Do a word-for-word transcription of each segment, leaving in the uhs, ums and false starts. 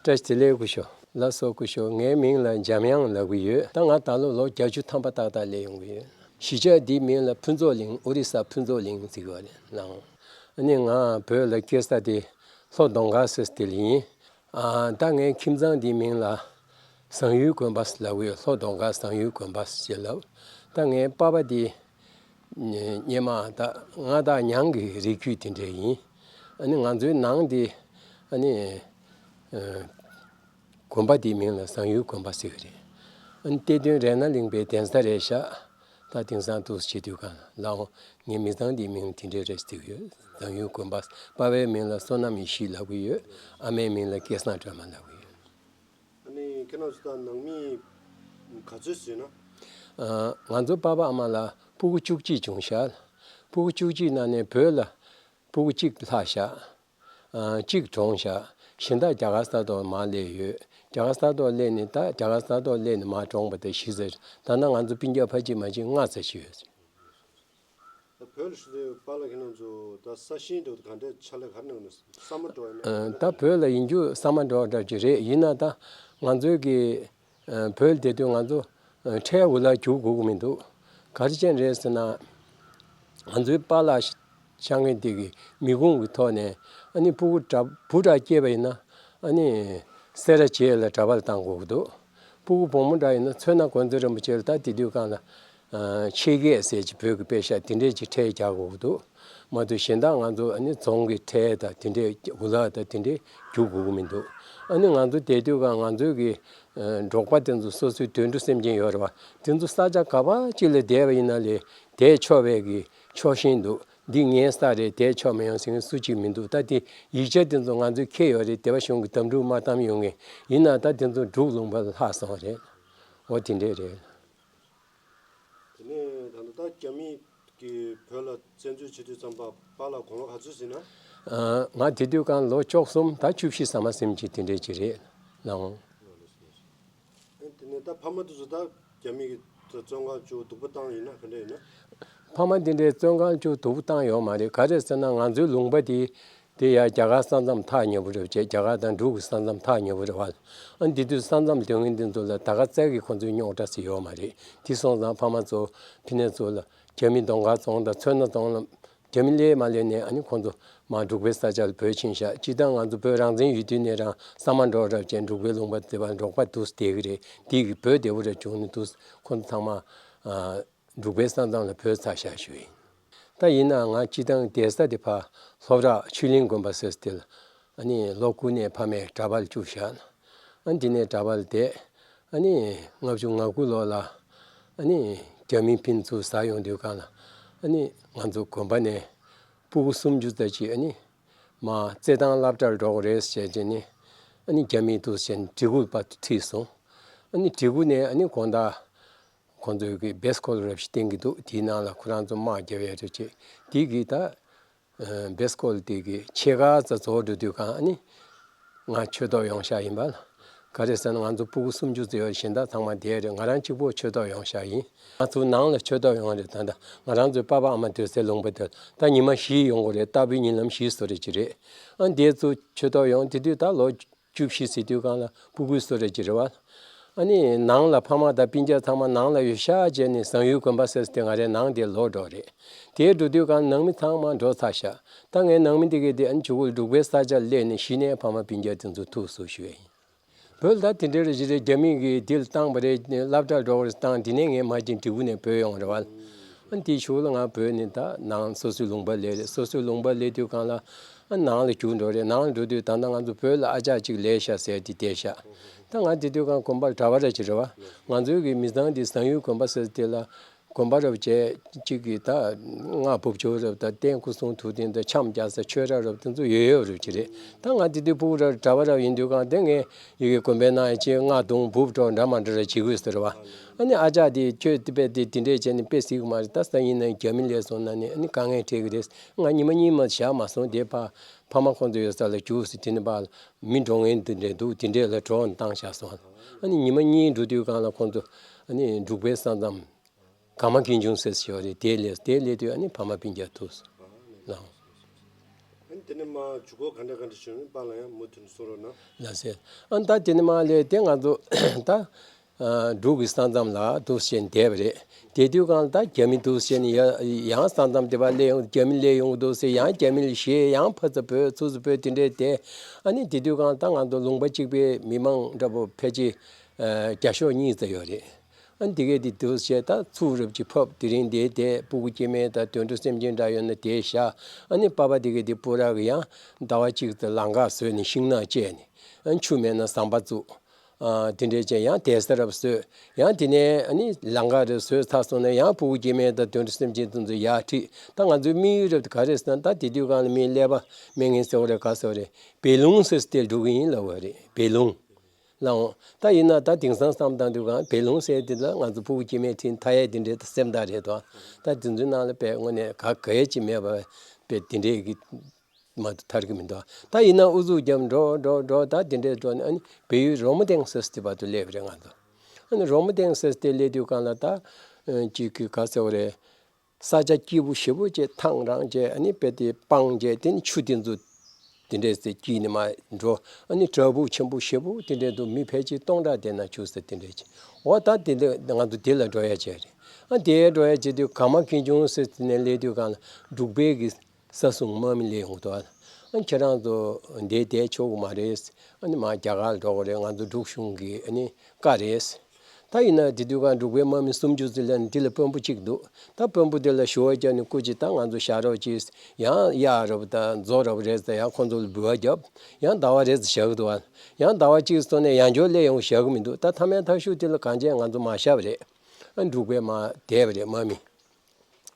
བཀྲ་ཤིས་བདེ་ལེགས་སྐུ་ཞབས། ལགས་སོ་སྐུ་ཞབས། ངའི་མིང་ལ་འཇམ་དབྱངས་ལབ་ཀྱི་ཡོད། ད་ང་ད་ལོ་ལོ་བརྒྱད་ཅུ་ཐམ་པ་ཏག་ཏག་སླེབས་ཡོང་གི་ཡོད། གཞིས་ཆགས་འདིའི་མིང་ལ་ཕུན་ཚོགས་གླིང་། ཨོ་རི་ས་ཕུན་ཚོགས་གླིང་ཟེར་གྱི་ཡོད་རེད་ལགས། ཨ་ནི་ང་བོད་ལ་སྐྱེས་ས་དེ་ལྷོ་གདོང་དཀར་ཟེར་དེ་ལ་ཡིན། ཨ། ད་ངའི་ཁྱིམ་ཚང་འདིའི་མིང་ལ་བཟང་ཡུལ་དགོན་པ་ལབ་ཀྱི་ཡོད། ལྷོ་གདོང་དཀར་བཟང་ཡུལ་དགོན་པ་ཞེས་ལབ། ད་ངའི་པ་ཕ་དེ་སྔོན་མ་ད་མངའ་བདག་ཉང་གི་རིགས་རྒྱུད་དེ་འདྲ་ཡིན། ཨ་ནི་ང་ཚོའི་ནང་དེ་ཨ་ནི་ཨ་དགོན་པ་དེའི་མིང་ལ་བཟང་ཡུལ་དགོན་པ་ཟེར་གྱི་རེད། ཨ་ནི་གཏེར་སྟོན་རཏྣ་གླིང་པའི་གདན་ས་རེད་ཤག། ད་དེང་སང་འདུག་བྱེད་དུས་གང་ལ་ལའང་ངའི་མི་ཚང་འདིའི་མིང་དེ་འདྲའི་རེད་ཟེར་གྱི་ཡོད། བཟང་ཡུལ་དགོན་པ། པ་ཕའི་མིང་ལ་བསོད་ནམས་ཡེ་ཤེས་ལབ་ཀྱི་ཡོད། ཨ་མའི་མིང་ལ་སྐལ་བཟང་སྒྲོལ་མ་ལབ་ཀྱི་ཡོད། ཨ་ནི་ཁྱེད་རང་ཚོ་ད་ནང་མི་ག་ཚོད་ཟིན་ན། ཨ། ང་ཚོ་པ་ཕ་ཨ་མ་ལ་སྤུ་གུ་བཅུ་གཅིག་བྱུང་ཤག། སྤུ་གུ་བཅུ་གཅིག་ནང་ནས་བོད་ལ་སྤུ་གུ་གཅིག་ལྷག་ཤག། ཨ། གཅིག་གྲོངས་ཤག། གཞན་དག་རྒྱ་གར་ས་ཐོག་མར་སླེབས་ཡོད། རྒྱ་གར་ས་ཐོག་སླེབས་ནས། ད་རྒྱ་གར་ས་ཐོག་སླེབས་ནས་མར་གྲོངས་པ་དེ་བཞི་ཙམ། ད་ལྟ་ང་ཚོ་སྤུན་ཀྱག་ཕ་གཅིག་མ་གཅིག་ལྔ་ཙམ་ཞིག་ཡོད། ད་བོད་ལ་ཞུ་དུས་པཱ་ལགས་ཁྱེད་རང་ཚོ་ད་ས་ཞིང་འདྲ་བོ་ག་འདྲ་ཕྱག་ལས་ག་རེ་གནང་ནས་ས་མ་འགྲོ་ཡིན་ན། ཨ། ད་བོད་ལ་ཡིན་རྒྱུ་ས་མ་འགྲོ་འདྲ་ཅིག་རེད། ཡིན་ན་ད་ང་ཚོའི་གི་ཨ་བོད་ལ་བསྡད་དུས་ང་ཚོ་ཨ་ཁྲལ་འུ་ལག་རྒྱུག་དགོས་ཀྱི་མི་འདུག། ག་རེ་བྱས་ནས་རེད་ཟེར་ན། ང་ཚོའི་པཱ་ལགས་ཤ་ངེ་དེ་གི་མི་ཁུངས་ཀྱི་ཐོག་ནས་ཨ་ནི་སྤུ་གུ་འདྲ་བུ་འདྲ་སྐྱེས་པ་ཡིན་ན། ཨ་ནི་སེ་ར་བྱེས་ལ་གྲྭ་པ་ལ་བཏང་དགོས་ཀྱི་འདུག། སྤུ་གུ་བུ་མོ་འདྲ་ཡིན་ན་མཚོ་སྣ་དགོན་རྩེ་རིན་པོ་ཆེ་ལ། ད་དེ་དུས་སྒང་ལ་ཨ་ཆེད་བསྐྱེད་ཟེར་གྱི་བོད་ཀྱི་དཔེ་ཤག་དེ་འདྲས་ཀྱི་ཁྲལ་རྒྱག་དགོས་ཀྱི་འདུག། མ་གཏོགས་གཞན་དག་ང་ཚོ་ཨ་ནི་རྫོང་གི་ཁྲལ་དང་དེ་འདྲས་འུ་ལག་དང་དེ་འདྲས་རྒྱུག་དགོས་ཀྱི་མི་འདུག། ཨ་ནི་ང་ཚོ་བསྡད་དུས་སྒང་ང་ཚོའི་གི་ཨ་འབྲོག་པ་དེ་ཚོ་སོ་སོའི་དུད་འགྲོ་སེམས་ཅན་ཡོད་རེད་བ། དེ་ཚོ་ས་ཆ་ག་པ་ཅིག་ལ་བསྡད་པ་ཡིན་ན་ལས་བསྡད་ཆོག་པའི་གི་ཆོག་ཤེས་འདུག། འདི་ངའི་ས་རེད། བསྡད་ཆོག་མི་ཡོང་ཟེར་མཁན་སུ་གཅིག་མི་འདུག། ད་དེ་ཡིག་ཆ་དེ་ཚོ་ང་ཚོས་འཁྱེར་ཡོད་རེད། སྡེ་པ་གཞུང་གི་དམ་ཕྲུག་མ་བདམས་ཡོང་མཁན་ཡིན་ན། ད་དེ་ཚོ་འབྲུག་ལུང་པ་ལ་ལྷག་སོང་རེད། འོ་དེ་འདྲས་རེད། དེ་ནས་ད་ལྟ་ད་རྒྱ་མི་གིས་བོད་ལ་བཙན་འཛུལ་བྱེད་དུས་ཙམ་པ་པཱ་ལགས་དགུང་ལོ་ག་ཚོད་ཟིན་ན། ཨ། ང་དེ་དུས་སྒང་ལོ་བཅུ་གསུམ། ད་བཅུ་བཞི་ཟ་མ་ཟིན་གྱི་དེ་འདྲས་ཅིག་རེད་ལགས། དེ་ནས་ད་ཕ་མ་དེ་ཚོ་ད་རྒྱ་མི་གི་བཙོན་ཁང་བཅུག་སྡུག་པོ་བཏང་ཡིན་ན་ག་འདྲ་ཡིན་ན། ཕ་མ་དེ་འདྲའི་བཙོན་ཁང་བཅུག་སྡུག་པོ་བཏང་ཡོད་མ་རེད། ག་རེ་ཟེར་ན་ང་ཚོའི་ལུང་པ་དེ་དེ་ཡང་རྒྱ་གར་ས་མཚམས་ཐག་ཉེ་པོ་རེད་བྱས། རྒྱ་གར་དང་འབྲུག་གི་ས་མཚམས་ཐག་ཉེ་པོ་རེད་བ། ཨ་འདི་དུས་ས་མཚམས་སྡོད་མཁན་དེ་ཚོ་ལ་ད་ག་ཙག་གི་ཁོང་ཚོའི་རྙོག་དྲ་ཟེར་ཡོད་མ་རེད། དེ་སོང་ཙང་ཕ་མ་ཚོ་ཕི་ནས་ཚོ་ལ་རྒྱ་མི་གདོང་དཀར་རྫོང་དང་མཚོ་སྣ་རྫོང་ལ། རྒྱ་མི་སླེབས་མ་སླེབས་ནས་ཨ་ནི་ཁོང་ཚོ་མར་འབྲུག་པའི་ས་ཆ་ལ་བྲོས་ཕྱིན་ཤག། སྤྱིར་བཏང་ང་ཚོ་བོད་རང་བཙན་ཡོད་དུས་ནས་རང་ས་མ་འབྲོག་རབ་ཅན་འབྲུག་པའི་ལུང་པ་དེ་བར་འབྲོག་པ་འདུག་བསྡད་ཀྱི་རེད། དེ་གི་བོད་བདེ་པོ་ར་བྱུང་ནས་འདུག། ཁོང་ཚོ་ཚང་མ་ཨ་འབྲུག་པའི་ས་མཚམས་ལ་བྲོས་ཚར་ཤག་ཞུ་ཡིན། ད་ཡིན་ནའང་ང་སྤྱིར་བཏང་བསྡད་ས་དེ་ཕར་ལྷོ་བྲག་ཆོས་གླིང་དགོན་པ་ཟེར་དེ་ལ་ཨ་ནི་ལོ་དགུ་ནས་ཕ་མས་གྲྭ་པ་ལ་བཅུག་ཤག། ཨ་འདི་ནས་གྲྭ་པ་ལ་བསྡད། ཨ་ནི་ལྔ་བཅུ་ང་དགུ་ལོ་ལ་ཨ་ནི་རྒྱ་མིས་ཕྱིན་ཚུར་ཟ་ཡོང་དུས་སྒང་ལ་ཨ་ནི་ང་ཚོ་དགོན་པ་ནས་སྤུ་གུ་སུམ་ཅུ་ཙམ་ཅིག་ཨ་ནི་མར་རྩེད་ཐང་སློབ་གྲྭར་འགྲོ་དགོས་རེད་ཟེར་བྱས་ནས་ཨ་ནི་རྒྱ་མིས་འདུག་སེ་བྱས་ནས་གྲི་གུ་ཕར་ཁྲིད་སོང་། ཨ་ནི་གྲི་གུ་ནས་ཨ་ནི་དགོང་དག་ཁོང་ཚོས་གི་བེ་སི་ཀོལ་རབ་ཞིག་བསྟན་གྱི་འདུག། དེའི་ནང་ལ་ཁོ་རང་ཚོ་དམག་རྒྱབ་ཡས་རེད་བྱས། དེ་གི་ད་བེ་སི་ཀོལ་དེ་གི་ཕྱེད་ཀ་ཙམ་རྫོགས་འགྲོ་དུས་སྒང་ཨ་ནི་ང་ཆོས་ཐོག་ཡོང་ཤག་ཡིན་པ་ལ། ག་རེ་ཟེར་ན་ང་ཚོ་སྤུ་གུ་སུམ་ཅུ་ཙམ་ཡོད། གཞན་དག་ཚང་མ་བསྡད་རེད། ང་རང་གཅིག་པོ་ཆོས་ཐོག་ཡོང་ཤག་ཡིན། ང་ཚོ་ནང་ལ་ཆོས་ཐོག་ཡོང་རེད། ད་ལྟ་ང་རང་ཚོའི་པ་ཕ་ཨ་མ་སྡོད་སའི་ལུང་པ་དེར་ད་ཉི་མ་བཞི་ཡོང་དགོས་རེད། ལྟ་བུའི་ཉིན་ལམ་བཞི་བཟོ་རེད་ཀྱི་རེད། ཨ་འདས་ཚོ་ཆོས་ཐོག་ཡོང་དེ་དུས་ད་ལོ་བཅུ་བཞི་ཟེར་དུས་སྒང་ལ་སྤུ་གུའི་བཟོ་འདྲ་ཅིག་རེད་བ། ཨ་ནི་ནང་ལ་ཕ་མ་དང་སྤུན་ཀྱག་ཚང་མ་ནང་ལ་ཡོད་ཤག་བྱས་ནས་བཟང་ཡུལ་དགོན་པ་ཟེར་དེ་ང་རའི་ནང་དེར་ལོག་འགྲོ་རེད། དེར་འགྲོ་དུས་སྒང་ནང་མི་ཚང་མ་འགྲོ་ཚར་ཤག། ད་ངའི་ནང་མི་དེ་གས་དེ་ཨ་ནི་ཇུ་གུར་འབྲུག་པའི་ས་ཆར་སླེབས་ནས་གཞི་ནས་ཕ་མ་སྤུན་ཀྱག་དེ་ཚོ་ཐུག་སོང་ཞུ་ཡ་ཡིན། བོད་ལ་ད་དེ་འདྲའི་རེ་ཞིག་རེད། རྒྱ་མི་གིས་འདི་ལ་བཏང་བ་རེད། སློབ་གྲྭར་འགྲོ་བ་རེད་བཏང་། དེ་ནས་ངས་མ་གཅིག་འབྲི་གུ་ནས་བྲོས་ཡོང་རེད་བ། ཨ་ནི་དེའི་གཞུག་ལ་ང་བྲོས་ནས་ད་ནང་སོ་སོའི་ལུང་པ་སླེབས་རེད། སོ་སོའི་ལུང་པ་སླེབས་དུས་སྒང་ལ་ཨ་ནང་ལ་རྒྱུགས་འགྲོ་རེད། ནང་ལ་འགྲོ་དུས་ད་ལྟ་ང་ཚོ་བོད་ལ་ཨ་ཅག་ཅིག་སླེབས་ཤག་ཟེར་དེ་བསྡད་ཤག། ད་ང་དེ་དུས་སྒང་དགོན་པར་གྲྭ་པ་ར་ཅིག་རེད་བ། ང་ཚོའི་གི་མི་ཚང་འདི་བཟང་ཡུལ་དགོན་པ་ཟེར་དེ་ལ་དགོན་པ་རབ་བྱས་གཅིག་གིས་ད་སྔགས་ཕུར་ཆུ་རབ་དང་རྟེན་སྐུ་གསུང་ཐུགས་རྟེན་དང་འཆམ་རྒྱག་ས་ཆོས་ར་རབ་དེ་ཚོ་ཡོད་ཡོད་རུ་ཅིག་རེད། ད་ང་དེ་དུས་ཕྲུ་གུ་ར་གྲྭ་པ་ར་ཡིན་དུས་སྒང་དེ་ངས་ཡི་གེ་དགོན་པའི་ནང་ཡང་ཅིག་སྔགས་བརྡུང་འབུབ་འགྲོ་འདྲ་མ་འདྲ་ར་བྱེད་དགོས་ཟེར་བ། ཨ་ནི་ཨ་ཅག་དེ་ཁྱོད་དེ་པས་དེ་དེ་འདྲས་བྱས་ནས་དཔེ་སྲིད་གི་མ་རེད། ད་ས་ཡིན་ན་རྒྱ་མི་ལས་སོང་ན་ནི་ཨ་ནི་དཀའ་ངལ་འཕྲད་གི་རེད། ང་ཉི་མ་གཉིས་མ་བཞག་མ་སོང་། དེ་ཕ་ཕ་མ་ཁོང་ཚོ་ཡོད་ས་ལ་རྒྱུགས་ཟེར། དེ་ནི་ཕར་མི་འགྲོ་མཁན་དེ་འདྲས་འདུག། དེ་འདྲས་ལ་གྲོགས་བཏང་བཞག་སོང་། ཨ་ནི་ཉི་མ་གཉིས་འགྲོ་དུས་སྒང་ལ་ཁོང་ཚོ་ཨ་ནི་འབྲུག་པའི་ས་མཚམས་ག་མ་གིན་ཆུང་ཟེར་ཞོར་རེད། དེ་ལས་དེ་སླེབས་དུས་ཨ་ནི་ཕ་མ་སྤུན་ཀྱག་ཐུག་སོང་། དེ་ནས་མ་འཇུག་སྒོ་ག་འདྲ་ག་འདྲ་བྱུང་ནས་པཱ་ལགས་ཡང་མུ་མཐུད་ནས་གསུང་རོགས་གནང་། ལགས་སེ། ཨ་ད་དེ་ནས་མ་ལས་དེ་ང་ཚོ་ད་ཨ་འབྲུག་གི་ས་མཚམས་ལ་འདུག་སེ་བསྡད་པ་རེད། དེ་དུས་སྒང་ད་རྒྱ་མི་འདུག་སེ་ནས་ཡ་ཡང་ས་མཚམས་དེ་པར་སླེབས་ཡོང་། རྒྱ་མི་སླེབས་ཡོང་གི་འདུག་སེ། ཡང་རྒྱ་མི་ལ་ཞེད། ཡང་ཕར་ཚུར་བོད་ཚུར་ཚུར་བོད། དེ་འདྲས་བསྡད། ཨ་ནི་དེ་དུས་སྒང་ད་ང་ཚོ་ལུང་པ་གཅིག་པའི་མི་མང་འདྲ་པོ་ཕལ་ཆེར་ཨ་བརྒྱ་ཤོག་གཉིས་ཙམ་ཡོད་རེད། ཨ་ནི་དེ་གས་དེ་འདུག་བྱས། ད་ཚུགས་རབ་ཅིག་ཕབ། དེ་རིང་དེ་དེ་སྤུ་གུ་སྐྱེ་དམན་དང་དུད་འགྲོ་སེམས་ཅན་འདྲ་ཡོད་ན་དེ་བཞག། ཨ་ནི་པ་ཕ་དེ་གས་དེ་སྤུ་ར་གི་ཡང་ཟླ་བ་གཅིག་ཙམ་ལམ་ཁ་བཟོས་ནས་ཤིང་ནགས་བཅད་ནས། ཨ་ནི་ཆུ་མེད་ན་ཟམ་པ་བཙུགས། ཨ་དེ་འདྲས་བྱས། ཡང་བསྡད་ས་རབ་བཟོས། ཡང་དེ་ནས་ཨ་ནི་ལམ་ཁ་རེ་བཟོས་ཚར་སོང་ན་ཡང་སྤུ་གུ་སྐྱེ་དམན་དང་དུད་འགྲོ་སེམས་ཅན་དེ་ཚོ་ཡར་ཁྲིད། ད་ང་ཚོའི་དམིགས་ཡུལ་རབ་དེ་ག་རེ་ཟེར་ན། ད་དེ་དུས་སྒང་ལ་མིའི་ཀླད་པ་མེད་མཁན་ཟེར་བ་རེད། ག་ཟེར་བ་རེད། བེ་ལུང་ཟེར་སྟེ་འགྲོ་གི་ཡིན་ལབ་པ་རེད། བེ་ལུང་། ལའང་། ད་ཡིན་ན་ད་དེང་སང་བསམ་བཏང་དུས་སྒང་བེ་ལུང་ཟེར་དེ་ལ་ང་ཚོ་སྤུ་གུ་སྐྱེ་དམན་ཁྲིད་མཐའ་ཡས་དེ་འདྲའི་ད་སེམས་ཐག་རེད་དོ། ད་དེ་ཚོའི་ནང་ལ་དཔེ་དངོས་གནས་ག་གེ་ཅིག་མེད་པ་དཔེ་དེ་འདྲའི་གི་མ་གཏོགས་ཐར་གི་མི་འདུག། ད་ཡིན་ན་ཨུ་ཚུགས་རྒྱབ་འགྲོ་འགྲོ་འགྲོ། ད་དེ་འདྲའི་འགྲོ་ནས་ཨ་ནི་བལ་ཡུལ་རོ་མ་སྟེང་ཟེར་དེ་བར་དུ་སླེབས་པ་རེད་ང་ཚོ། ཨ་ནི་རོ་མ་སྟེང་ཟེར་དེ་སླེབས་དུས་སྒང་ལ་ད་ཅིག་གི་ག་ཟེར་བ་རེད། ས་ཆ་སྐྱིད་པོ་ཞེ་པོ་བྱས། ཐང་རང་བྱས། ཨ་ནི་དཔེ་དེ་སྤང་བྱས། དེ་ནི་ཆུ་དེ་ཚོ་དེ་འདྲས་སེ་དཀྱིལ་ནས་མར་འགྲོ། ཨ་ནི་བྲག་ཕུག་ཆེན་པོ་ཞེ་པོ་དེ་འདྲས་འདུག། མི་ཕལ་ཆེར་སྟོང་ཕྲག་དེ་ན་བཅུག་ས་དེ་འདྲས་བྱས། འོ་ད་དེ་འདྲ་ང་ཚོ་དེ་ལ་འགྲོ་ཡ་བྱས་རེད། ཨ་དེ་འགྲོ་ཡ་བྱེད་དུས་ག་མ་གི་བྱུང་ཟེར་དེ་ནས་སླེབས་དུས་སྒང་ལ་འབྲུག་པའི་གི་ས་སྲུང་དམག་མི་སླེབས་ཡོང་འདུག། ཨ་ཁྱེད་རང་ཚོ་འདིར་བསྡད་ཆོག་གི་མ་རེད། ཨ་ནི་མར་རྒྱ་གར་ལ་འགྲོ་དགོས་རེད། ང་ཚོ་འབྲུག་གཞུང་གི་ཨ་ནི་བཀའ་རེད། ད་ཡིན་ན་དེ་དུས་སྒང་འབྲུག་པའི་དམག་མི་སུམ་ཅུ་ཙམ་སླེབས་ནས་དེ་ལ་དཔོན་པོ་གཅིག་འདུག། ད་དཔོན་པོ་དེ་ལ་ཞུ་བ་བརྒྱབ་ནས་སྐུ་མཁྱེན་ད་ང་ཚོ་བཞག་རོགས་གྱིས། ཡང་གཡག་རབ་དང་མཛོ་རབ་རེད་ཟེར་ཡང་ཁོང་ཚོ་ལ་འབུལ་བ་བརྒྱབ། ཡང་ཟླ་བ་རེ་ཙམ་བཞག་གི་འདུག་བ། ཡང་ཟླ་བ་གཅིག་སོང་ནས་ཡང་བསྐྱར་སླེབས་ཡོང་བཞག་གི་མི་འདུག། ད་མཐའ་མའི་མཐའ་གཞུག་དེ་ལ་གང་བྱས་ང་ཚོ་མར་བཞག་པ་རེད། ཨ་འབྲུག་པའི་མར་བསྡད་པ་རེད་དམག་མི།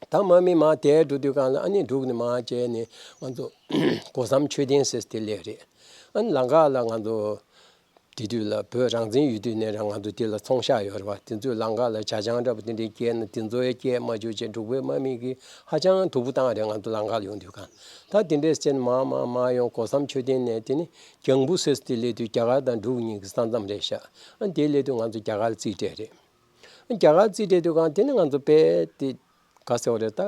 ད་དམག་མི་མར་བསྡད་འགྲོ་དུས་སྒང་ལ་ཨ་ནི་འབྲུག་ནས་མར་བྱས་ནས་ང་ཚོ་སྒོ་ཟམ་མཆོད་རྟེན་ཟེར་དེ་སླེབས་རེད། ཨ་ནི་ལམ་ཁ་ལ་ང་ཚོ་དེ་དུས་ལ་བོད་རང་བཙན་ཡོད་དུས་ནས་རང་ང་ཚོ་དེ་ལ་ཚོང་ཤག་ཡོད་རེད་བ། དེ་ཚོས་ལམ་ཁ་ལ་ཇ་ཆང་འདྲ་པོ་དེ་འདྲའི་སྐྱེལ་ན་དེ་ཚོ་ཡང་སྐྱེལ་མ་བཅུག་བྱས། འབྲུག་པའི་དམག་མི་གིས་ཧ་ཅང་སྡུག་པོ་བཏང་རེད་ང་ཚོ་ལམ་ཁ་ལ་ཡོང་དུས་སྒང་། ད་དེ་འདྲས་བྱས་ནས་མར་མར་མར་ཡོང་། སྒོ་ཟམ་མཆོད་རྟེན་ནས་དེ་ནི་རྒྱང་བུ་ཟེར་དེ་སླེབས་དུས་རྒྱ་གར་དང་འབྲུག་གཉིས་ཀྱི་ས་མཚམས་རེད་ཤག། ཨ་དེ་སླེབས་དུས་ང་ཚོ་རྒྱ་གར་རྩིས་སྤྲད་རེད། རྒྱ་གར་རྩིས་སྤྲད་དུས་སྒང་དེ་ནི་ང་ཚོ་དཔེ་དེ་ག་ཟེར་བ་རེད། ད་